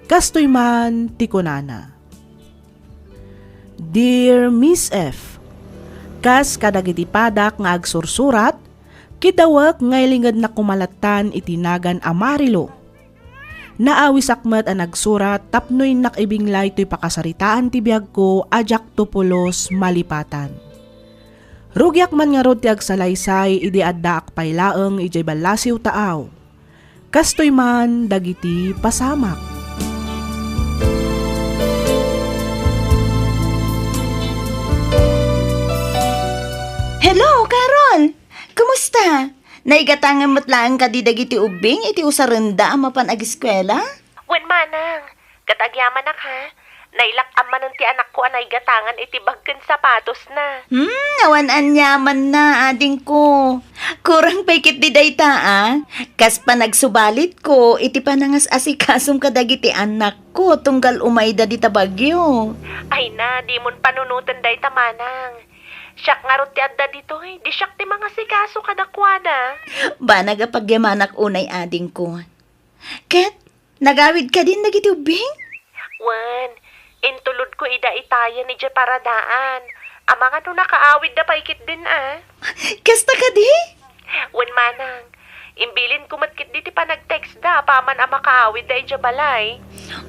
Kastoy man ti kunana, Dear Miss F, kas kadagiti padak nga agsursurat, kidawek nga ilingednak koma lattan iti nagan a Marilo. Naawisak met a nagsurat tapno innak ibinglay toy pakasaritaan ti biagko a diakto pulos malipatan. Rugiak man ngarud ti agsalaysay idi addaak pay laeng idiay ballasiw taaw. Kastoy man dagiti pasamak. Hello, Carol! Kumusta? Naigatangan met laeng kadi dagiti ubbing iti usarenda a mapan agiskuela? Wen, manang, ket agyamanak, ha? Nailak-am manen ti anakko a naigatangan iti bag ken sapatosna. Hmm, awan aniamanna, adingko. Kurang pay ketdi dayta, a. Kas panagsubalitko iti panangas-asikasom kadagiti anakko tunggal umayda dita bagyo. Ay na, dimon panunoten dayta, manang. Siak ngarud ti adda ditoy, di siak ti mangasikaso kadakuada. Banag a pagyamanak unay, adingko. Ket, nagawid kadin dagiti ubbing? Wen, intulodko ida itayen idiay paradaan. Amangan no nakaawidda pay ketdin, a. Kasta kadi? Wen manang, imbilinko met ketdi ti panagtextda apaman a makaawidda idiay balay.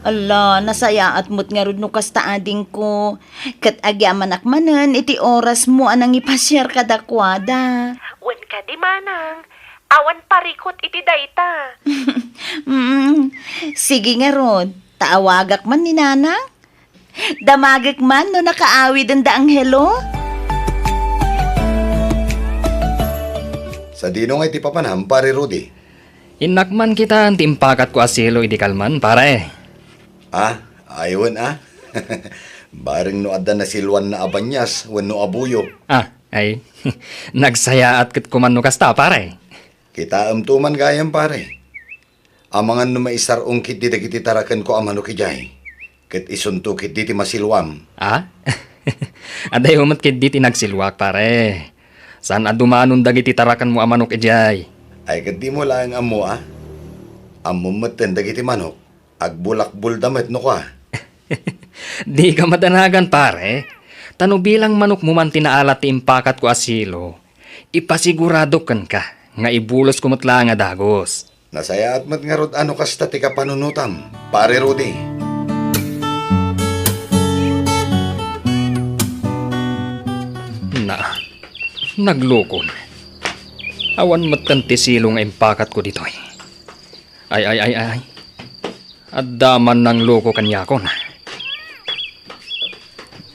Ala, nasayaat met ngarud no kasta, adingko. Ket agyamanak manen iti orasmo a nangipasiar kadakuada. Wen kadi manang, awan parikut iti dayta. Mm, sige ngarud, ta awagak man ni nanang. Damagek man no nakaawiden da Angelo. Sadino ngay ti papanam, Pare Rudy? Innak man kitaen ti impakatko a silo idi kalman, pare. Ah, aywan a. Bareng no adda nasiluanna a banias wenno a buyo. Ah, ay. Nagsayaat ket kuman no kasta, pare. Kitaemto man gayam, pare. Amangan no maisar-ong ketdi dagiti tarakenko a manok idiay, ket isunto ketdi ti masiluam. Ah? Adayo met ketdi ti nagsiluak, pare. Saan a dumanon dagiti tarakenmo a manok idiay. Ay, ket dimo laeng ammo a. Ammom metten dagiti manok, agbulakbolda met no kua. Dika madanagan, pare. Ta no bilang manokmo man ti naalat ti impakatko a silo, ipasiguradok kenka nga ibulosko met laeng a dagus. Nasayaat met ngarud a no kasta ti kapanunotam, Pare Rudy. Na, naglukon. Awan metten ti silo nga impakatko ditoy. Ay, ay, ay, ay. Adda man nangluko kaniakon.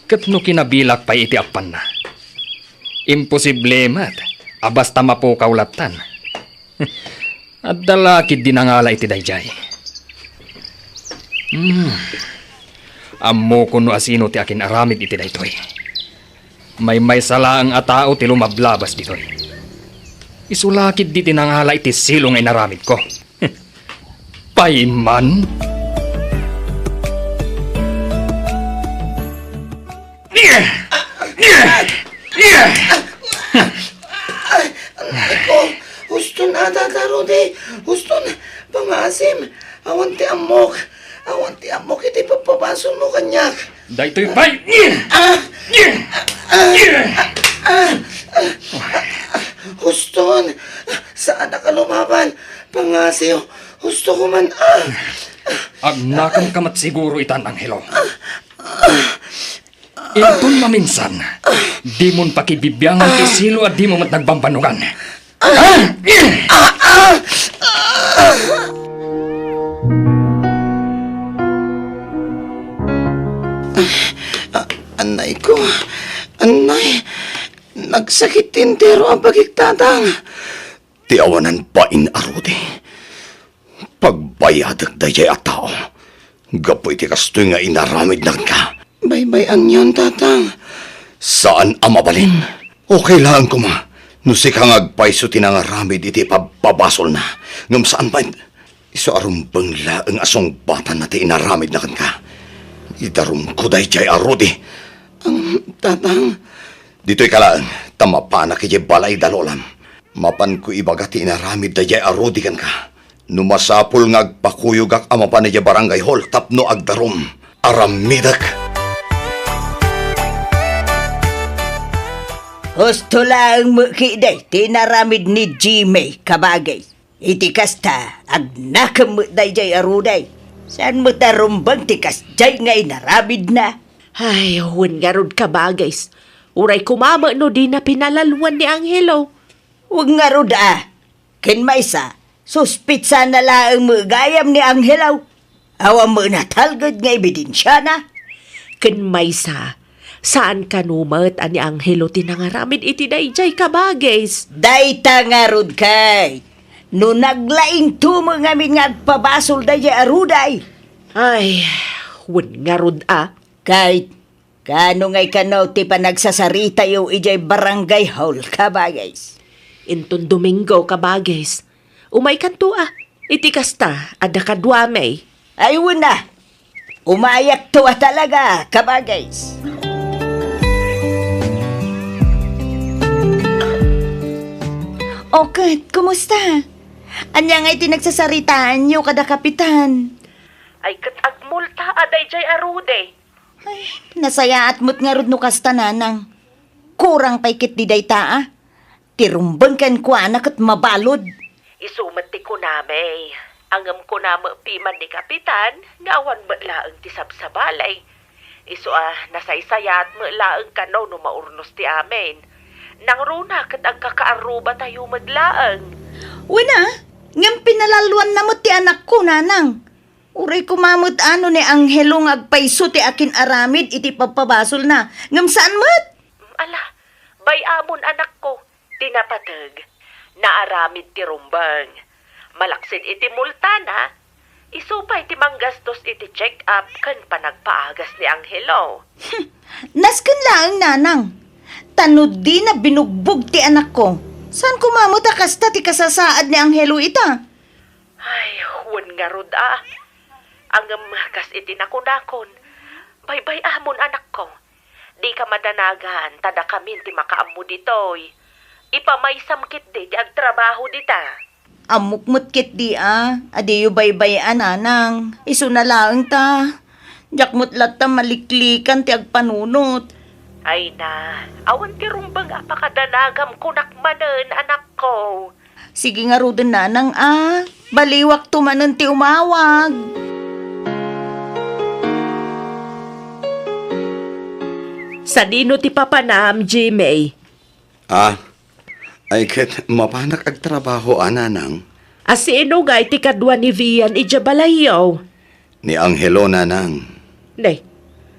Ket no kinabilak pay iti appanna, imposible met a basta mapukaw lattan. Adda la ketdi nangala iti daydiay. Hmm. Ammokon no asino ti akin-aramid iti daytoy. Maymaysa laeng a tao ti lumablabas ditoy. Isu la ketdi ti nangala iti silo nga inaramidko. Payman? Ay, anak ko, huston a, Tata Rudy, huston, pangasim, awan ti ammok, awan ti ammok iti pagpabasolmo kaniak. Daytoy pay! Ah! Ah! Ah! Ah! Huston, saanak a lumaban, pangasiw, husto ko man, ah! Agnakanka met siguro itan, Angelo. Inton maminsan, dimon pakibibiangan ti silo a dimo met nagbambannogan. Ah, anay ko. Anay. Nagsakit ti entero a bagik, Tatang. Ti awanan bain a Rudy. Pagbayadek daydiay a tao gapu iti kastoy nga inaramidna kenka. Baybay-anyon, Tatang. Saan a mabalin. Okay laeng koma no sika nga agpayso ti nangaramid iti pabpabasolna. Ngem saan met. Isu a rumbeng laeng a sungbatanna ti inaramidna kenka. Idarumko daydiay a Rudy. Ang, Tatang. Ditoy ka laeng, ta mapanak idiay balay da lolam. Mapanko ibaga ti inaramid daydiay a Rudy kenka. No masapul nga agpakuyogak a mapan idiay barangay hall tapno agdarum, aramidek. Husto laeng met ketdi ti inaramid ni Jimmy, kabagis. Iti kasta, agnakem met daydiay a Rudy. Saan met a rumbeng ti kasdiay nga inaramidna? Ay, wen ngarud, kabagis. Uray koma met no dina pinalalwan ni Angelo. Wen ngarud a. Ken maysa, suspitsana laeng met gayam ni Angelo. Awan met natalged nga ebidensiana. Ken maysa, saan kano met a ni Angelo ti nangaramid iti daydiay, kabagis. Dayta ngarud, Kate. No naglaingto met ngamin nga agpabasol daydiay a Rudy. Ay, wen ngarud a. Kate, Kano ngay kano ti panagsasaritayo idiay barangay hall, kabagis? Inton Domingo, kabagis. Umaykanto a. Iti kasta, adda kaduami. Ay, wen a. Umayakto a talaga, kabagis. O ket, kumusta? Ania ngay ti nagsasaritaanyo kada Kapitan? Ay, ket agmulta a daydiay a Rudy. Ay, nasayaat met ngarud no kasta, nanang. Kurang pay ketdi dayta a. Ti rumbeng kenkuana ket mabalud. Isu met ti kunami. Ngem kuna met piman ni Kapitan nga awan met laeng ti sabsabali. Isu a nasaysayaat met laeng kano no maurnos ti amin. Nangruna ket agkakaarrubatayo met laeng. Wen a, ngem pinalalluanna met ti anakko, nanang. Uray koma met a no ni Angelo nga agpayso ti akin-aramid iti pagpabasolna, ngem saan met? Ala, bay-amon, anakko, ti napateg. Naaramid ti rumbeng. Malaksid iti multana, isu pay ti manggastos iti check-up ken panagpaagas ni Angelo. Nasken laeng, nanang. Ta no dina binugbog ti anakko, saan koma met a kasta ti kasasaad ni Angelo ita? Ay, wen ngarud a. Ngem kas iti nakunakon, baybay-amon, anakko. Dika madanagan, ta dakamin ti makaammo ditoy. Ipamaysam ketdi ti agtrabaho dita. Ammok met ketdi a, a diyo baybay-an, nanang. Isuna laeng ta. Diak met latta maliklikan ti agpanunot. Ay na, awan ti rumbeng a pakadanagam kunak manen, anakko. Sige ngaruden, nanang a. Baliwakto manen ti umawag. Sadino ti papanam, Jimmy? Ah, ay ket mapanak agtrabaho a, nanang. A sino ngay ti kadua ni Vian idiay balayyo? Ni Angelo, nanang. Ne,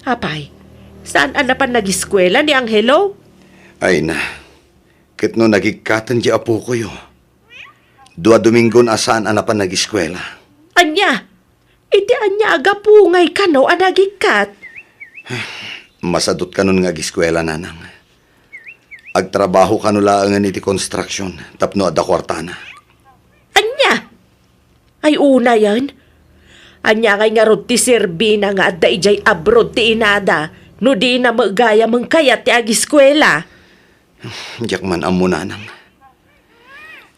apay, saan a napan nagiskuela ni Angelo? Ay na, ket no nagikkaten ti apokoyo. Dua dominggon a saan a napan nagiskuela. Ania? Iti ania a gapu ngay kano a nagikkat? Masadut kanon nga agiskuela, nanang. Agtrabaho kano laengen iti construction tapno adda kuartana. Ania? Ay, unayen? Ania ngay ngarud ti serbina nga adda idiay abroad ti inada no dina met gayamen kayat ti agiskuela? Diak man ammo, nanang.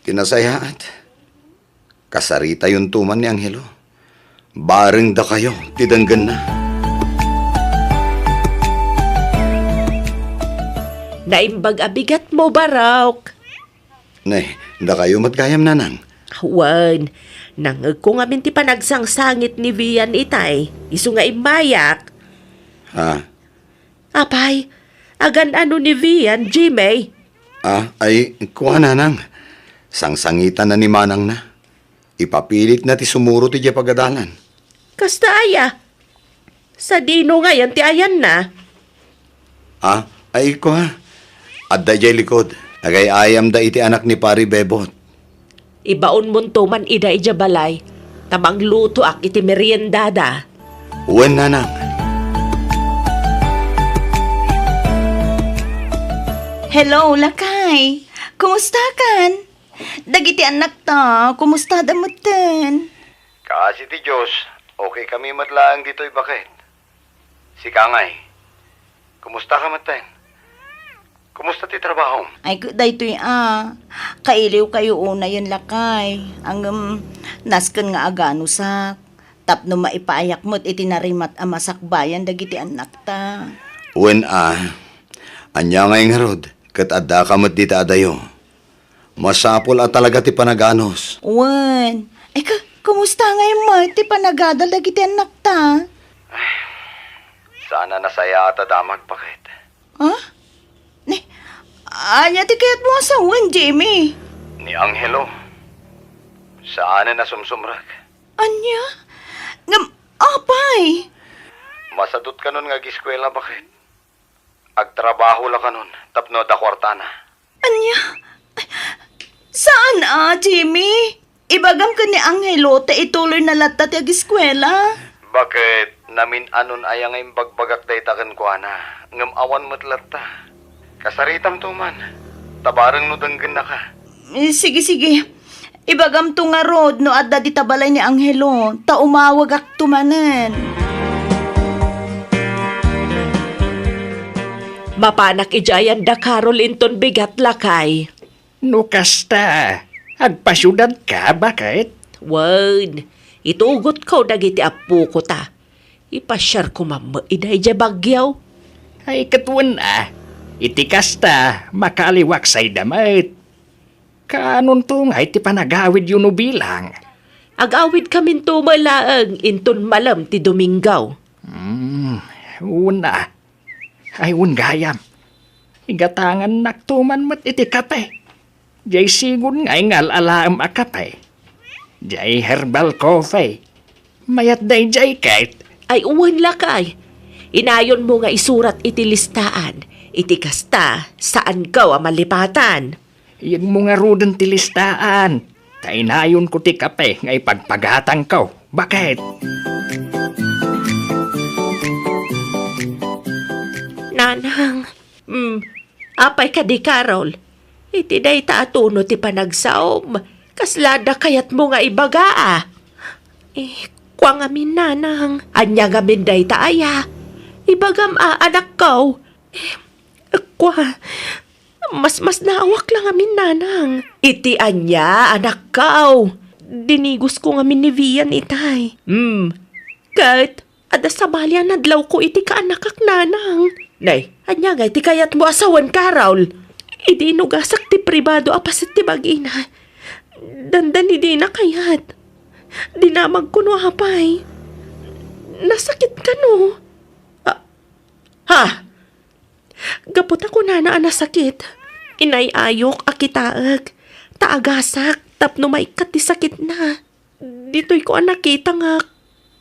Ti nasayaat, kasaritayon man ni Angelo. Bareng dakayo ti denggenna. Naimbag a bigatmo, Barok. Ne, dakayo met gayam, nanang. Wen, nangngegko ngamin ti panagsangsangit ni Vian itay, isu nga immayak. Ha? Apay, agan-ano ni Vian, Jimmy? Ah, ay, kua, nanang. Sangsangitanna ni manangna. Ipapilitna ti sumurot idiay pagadalan. Kasta aya? Sadino ngayen ti ayanna? Ah, ay, kua. Adda idiay likod. Agay-ayamda iti anak ni Pari Bebot. Ibaonmonto man ida idiay balay, ta manglutoak iti meriendada. Wen, nanang. Hello, lakay. Kumustakan? Dagiti annakta, kumustada metten? Kaasi ti Dios, okay kami met laeng ditoy, baket. Sika ngay, kumusta ka metten? Kumusta ti trabahom? Ay, ket daytoy a, kailiwkayo unayen, lakay. Ngem, nasken nga aganusak tapno maipaayak met iti narimat a masakbayan dagiti annakta. Wen a, ania ngay ngarud, ket addaka met dita adayo. Masapul a talaga ti panaganus. Wen, ay, ka-, kumusta ngay met ti panagadal dagiti annakta? Saan a nasayaat a damag, baket. Ha? Ni, ania ti kayatmo a sawen, Jimmy? Ni Angelo. Saanen a sumsumrek. Ania? Ngem, apay? Masadut kanon nga agiskuela, baket. Agtrabaho la kanon tapno adda kuartana. Ania? Saan a, Jimmy? Ibagam ken ni Angelo ta ituloyna latta ti agiskuela. Baket, namin-anon aya nga imbagbagak dayta kenkuana, ngem awan met latta. Kasaritamto man, ta bareng no denggennaka. Eh, sige, sige. Ibagamto ngarud no adda dita balay ni Angelo, ta umawagakto manen. Mapanak idiay ayan da Carol inton bigat, lakay. No kasta, agpasiudadka, baket? Wen, itugotko dagiti appoko ta. Ipasiarko man met ida idiay Baguio. Ay, ket wen a, iti kasta, makaaliwak sayda met. Kaanonto ngay ti panagawidyo no bilang? Agawidkaminto met laeng inton malem ti Domingo. Hmm, una. Ay, wen gayam. Igatangannakto man met iti kape. Jay sigun nga ingal-alaem a kape. Jay herbal coffee. Mayat dayjay ket. Ay, wen lakay. Inayonmo nga isurat iti listaan. Iti kasta, saanko a malipatan. Iyegmo ngaruden ti listaan. Ta inayonko ti kape nga ipagpagatangko. Baket? Nanang, mm, apay kadi, Carol? Iti dayta a tono ti panagsaom, kasla adda kayatmo nga ibaga, a? Eh, kua ngamin, Nanang. Ania ngamin dayta aya? Ibagam a, anakko. Eh, kua, masmasnaawak la ngamin, Nanang. Iti ania, anakko? Dinigosko ngamin ni Vian itay. Hmm. Ket, adda sabali a nadlawko iti kaanakak, Nanang. Nay, ania ngay ti kayatmo a sawen, Carol? Idi inugasak ti pribado a paset ti bagina, dandani dina kayat. Dinamagko no apay. Nasakit kano? Ah, ha? Gapu ta kunana a nasakit, inay-ayok a kitaek, ta agasak tapno maikkat ti sakitna. Ditoyko a nakita nga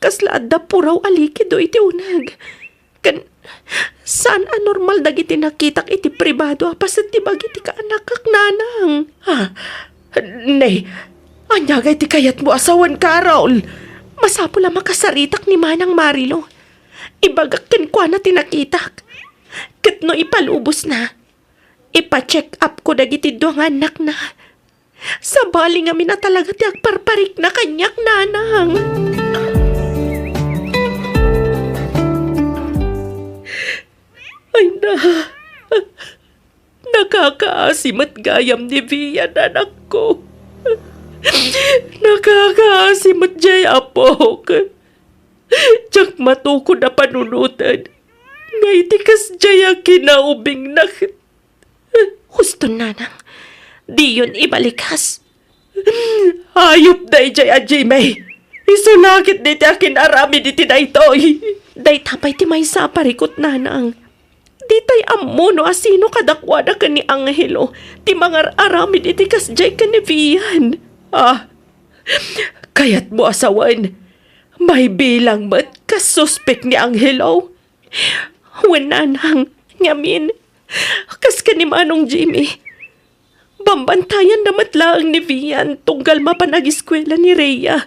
kasla adda puraw a likido iti uneg. Ken saan a normal dagiti nakitak iti pribado a paset ti bagi ti kaanakak, Nanang. Ha? Ne, ania ngay ti kayatmo a sawen, Carol? Masapul a makasaritak ni Manang Marilo. Ibagak kenkuana ti nakitak. Ket no ipalubosna, ipa-check up ko dagiti dua nga annakna. Sabali ngamin a talaga ti agparparikna kaniak, Nanang. Ay na, nakakaasi met gayam ni Vian, anakko. Nakakaasi met jay apok. Diak matukod a panunoten nga iti kasjay a kinaubingna. Huston, Nanang. Diyon ibalikas. Ayup dayjay a Jimmy. Isu la ketdi ti akin-aramid iti daytoy. Dayta pay ti maysa a parikut, Nanang. Ditay ammo no asino kadakuada ken ni Angelo ti mangar-aramid iti kasjay ken ni Vian. Ah, kayatmo a sawen, maibilang met kas suspek ni Angelo? Wen, Nanang, ngamin, kas ken ni Manong Jimmy, bambantayanna met laeng ni Vian tunggal mapan agiskuela ni Rhea.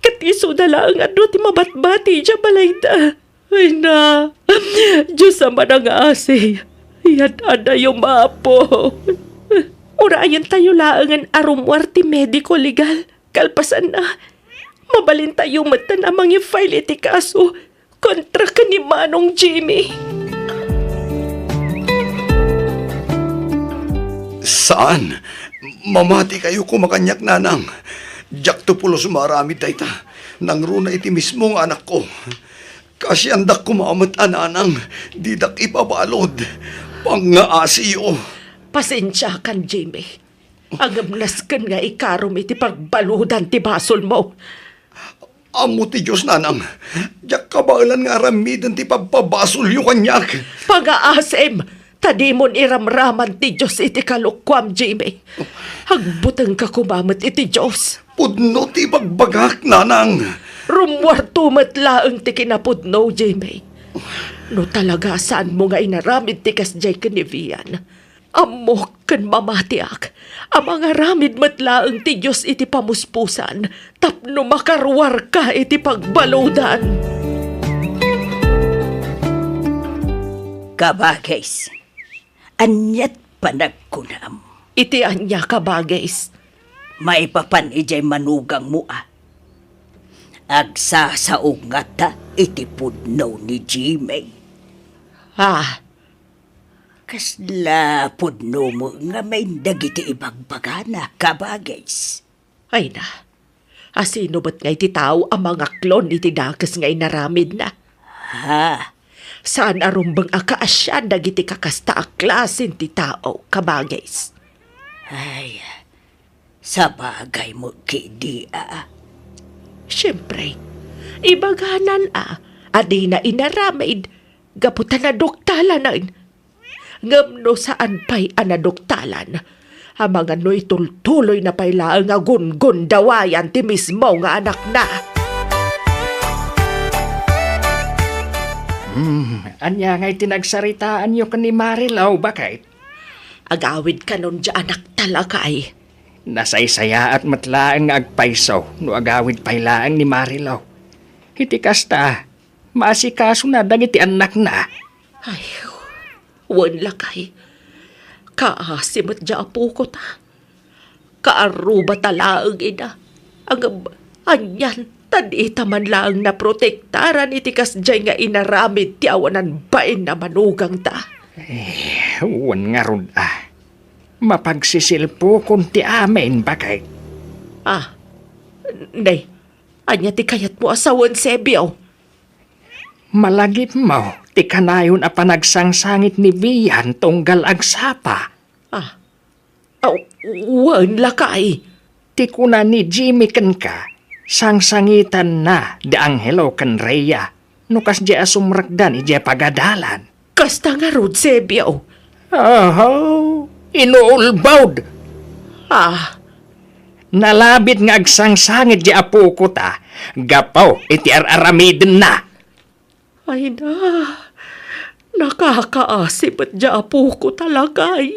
Ket isuda laeng a dua ti mabatbati idiay balayda. Ay na, Dios a manangasi, yad-adayo, Apo. Urayentayo laengen a rummuar ti mediko legal. Kalpasanna, mabalintayo metten a mangi-file iti kaso kontra ken ni Manong Jimmy. Saan. Mamatikayo koma kaniak, Nanang. Diakto pulos maaramid dayta. Nangruna iti mismo nga anakko. Kaasiandak koma met a, Nanang, didak ipabalud. Pangngaasiyo. Pasensiakan, Jimmy. Ngem nasken nga ikarom iti pagbaludan ti basolmo. Ammo ti Dios, Nanang. Diak kabaelan nga aramiden ti pagpabasolyo kaniak. Pangngaasim, ta dimon iramraman ti Dios iti kalokuam, Jimmy. Agbutengka koma met iti Dios. Pudno ti ibagbagak, Nanang. Rummuarto met laeng ti kinapudno, Jimmy. No talaga saanmo nga inaramid ti kasdiay ken ni Vian, ammok ken mamatiak a mangaramid met laeng ti Dios iti pamuspusan tapno makaruarka iti pagbaludan. Kabagis, aniat panagkunam? Iti ania, Kabagis? Maipapan idiay manugangmo a agsasao ngata iti pudno ni Jimmy. Ah, Kasla pudno met ngamin dagiti ibagbagana, Kabagis? Ay na, asino met ngay ti tao a mangaklon iti dakes nga inaramidna? Ha? Saan a rumbeng a kaasian dagiti kakasta a klasen ti tao, Kabagis. Ay, Sabagay met ketdi a. Siempre, ibaganan a, a dina inaramid gapu ta naduktalana. Ngem no saan pay a naduktalan, amangan no itultuloyna pay laeng a gungundawayan ti mismo nga anakna. Hmm, ania ngay ti nagsaritaanyo ken ni Marilou, baket? Agawid kanon diay anakta, lakay. Nasaysayaat met laeng nga agpayso no agawid pay laeng ni Marilou. Iti kasta, maasikasona dagiti annakna. Ay, wen, lakay. Kaasi met diay apokota. Kaarrubata laeng ida. Ngem, anian, ta dita man laeng naprotektaran iti kasdiay nga inaramid ti awanan bain a manugangta. Eh, wen ngarud a. Mapagsisilpokon ti amin, baket. Ah, nay, ania ti kayatmo a sawen, Sebio? Malagipmo ti kanayon a panagsangsanget ni Vian tunggal agsapa. Ah, aw, wen, lakay. Ti kuna ni Jimmy kenka, sangsangitanna di Angelo ken Rhea no kasdiay a sumrekdan idiay pagadalan. Kasta ngarud, Sebio. Ahaw, inuulbod! Ah. Nalabit nga agsangsangit diay apokota gapu iti ar-aramidenna. Ay na, nakakaasi met diay apokota, lakay.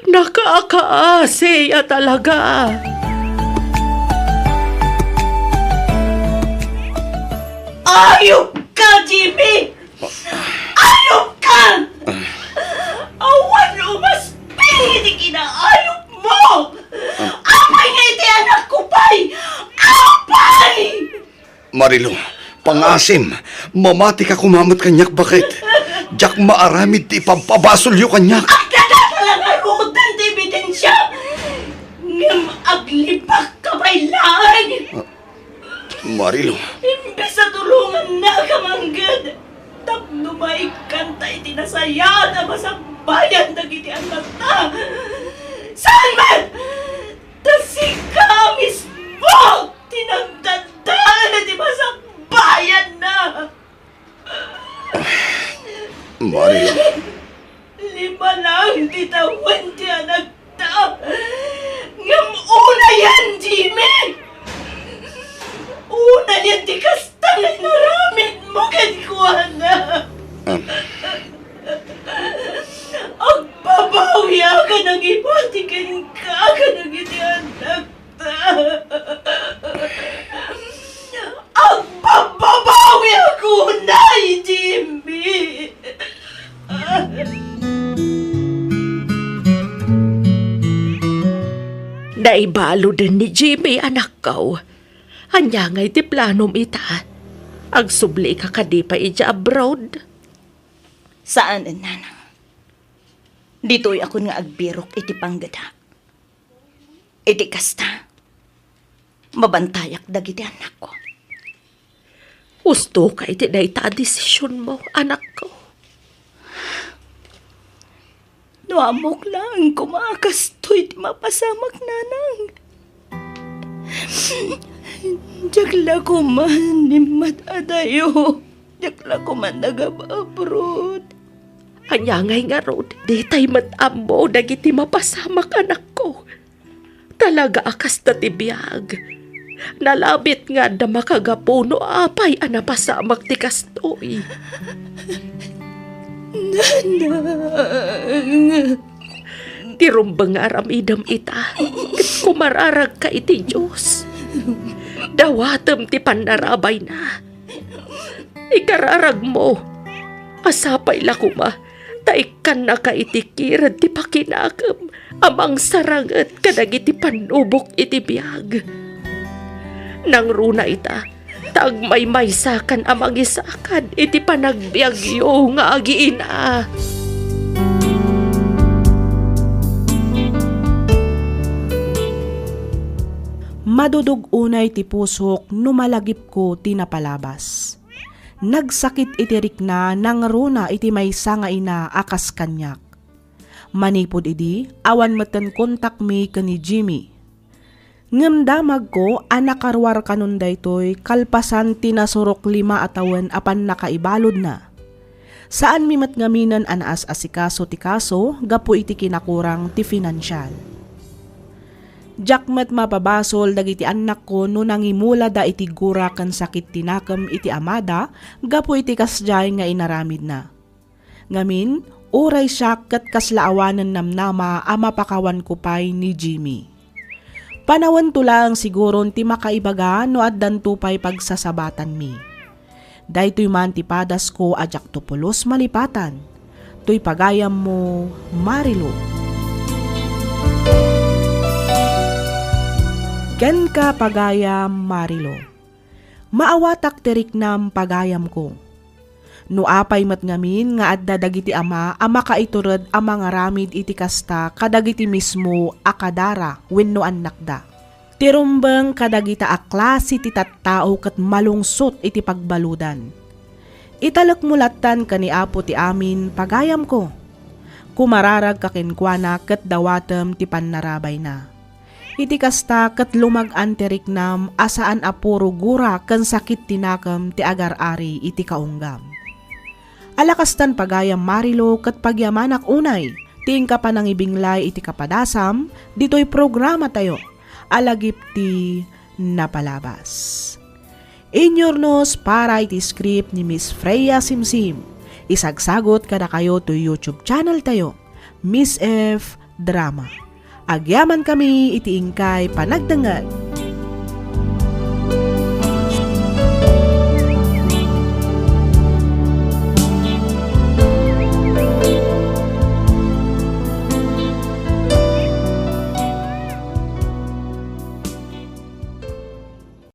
Nakakaasi a talaga. Ayop ka, Jimmy! Ayop ka! Awan umasping iti kinaayop mo! Apay nga iti anak ko pay? Apay! Marilou, pangasim, mamati ka koma met kaniak, baket. Diak maaramid ti ipabpabasolyo kaniak. Agdagaka la ngaruden ti ebidensia, ngem aglibak ka pay laeng. Ah, Marilou. Imbes a tulongannaka mangged, tapno maikkanta iti nasayaat a masakbayan dagiti annakta. Saan met? Ta sika mismo ti nagdadael iti masakbayanna. Marilou. Lima lang ti tawen ti anakta. Ngem unayen, Jimmy! Unayen ti kasta nga inaramidmo kenkuana. Ah. Agbabawiak a nangibati kenka kadagiti anak. Agpagbabawi ako, Nay Jimmy! Naibaludan ni Jimmy, anakko. Ania ngay ti planom ita? Agsubli ka kadi pay idiay abroad? Saan, nanang. Ditoy akon nga agbirok iti panggeda. Iti kasta, mabantayak dagiti anakko. Usto ka iti dayta a desisionmo, anakko. No ammok laeng koma a kastoy ti mapasamak, nanang. Diak la koma nimmat-adayo. Diak la koma nagab-abroad. Ania ngay ngarud, ditay met ammo dagiti mapasamak, anakko. Talaga a kasta ti biag. Nalabit nga adda makagapu no apay a napasamak ti kastoy. Nanang. Ti rumbeng nga aramidem ita, ket kumararagka iti Dios. Dawatem ti pannarabayna. Ikararagmo a sapay la koma ta ikkannaka iti kired ti pakinakem a mangsaranget kadagiti pannubok iti biag. Nangruna ita ta agmaymaysakan a mangisakad iti panagbiagyo nga agiina. Madudog unay ti pusok no malagipko ti napalabas. Nagsakit iti rikna nangruna iti maysa nga ina a kas kaniak. Manipud idi, awan metten kontakmi ken ni Jimmy. Ngem damagko a nakaruar kanon daytoy kalpasan ti nasurok lima a tawen a pannakaibaludna. Saanmi met ngaminen a naas-asikaso ti kaso gapu iti kinakurang ti finansial. Diak met mapabasol dagiti annakko no nangimulada iti gura ken sakit ti nakem iti amada gapu iti kasdiay nga inaramidna. Ngamin, uray siak ket kasla awanen namnama a mapakawanko pay ni Jimmy. Panawento laeng siguron ti makaibaga no addanto pay pagsasabatanmi. Daytoy man ti padasko a diakto pulos malipatan. Toy pagayammo, Marilo. Kenka, pagayam Marilo. Maawatak ti riknam, pagayamko. No apay met ngamin nga adda dagiti ama a makaitured a mangaramid iti kasta kadagiti mismo a kadara wenno annakda. Ti rumbeng kadagita a klase ti tattao ket malungsot iti pagbaludan. Italekmo lattan ken ni Apo ti amin, pagayamko. Kumararagka kenkuana ket dawatem ti pannarabayna. Iti kasta ket lumag-an ti riknam a saan a puro gura ken sakit ti nakem ti agar-ari iti kaunggam. Ala kastan, pagayam Marilo, ket pagyamanak unay ti inka panangibinglay iti kapadasam ditoy programatayo a Lagip ti Napalabas. Inyurnos para iti script ni Miss Freya Simsim. Isagsagot kadakayo toy YouTube channel tayo, Miss F Drama. Agyamankami iti inkay panagdengngeg.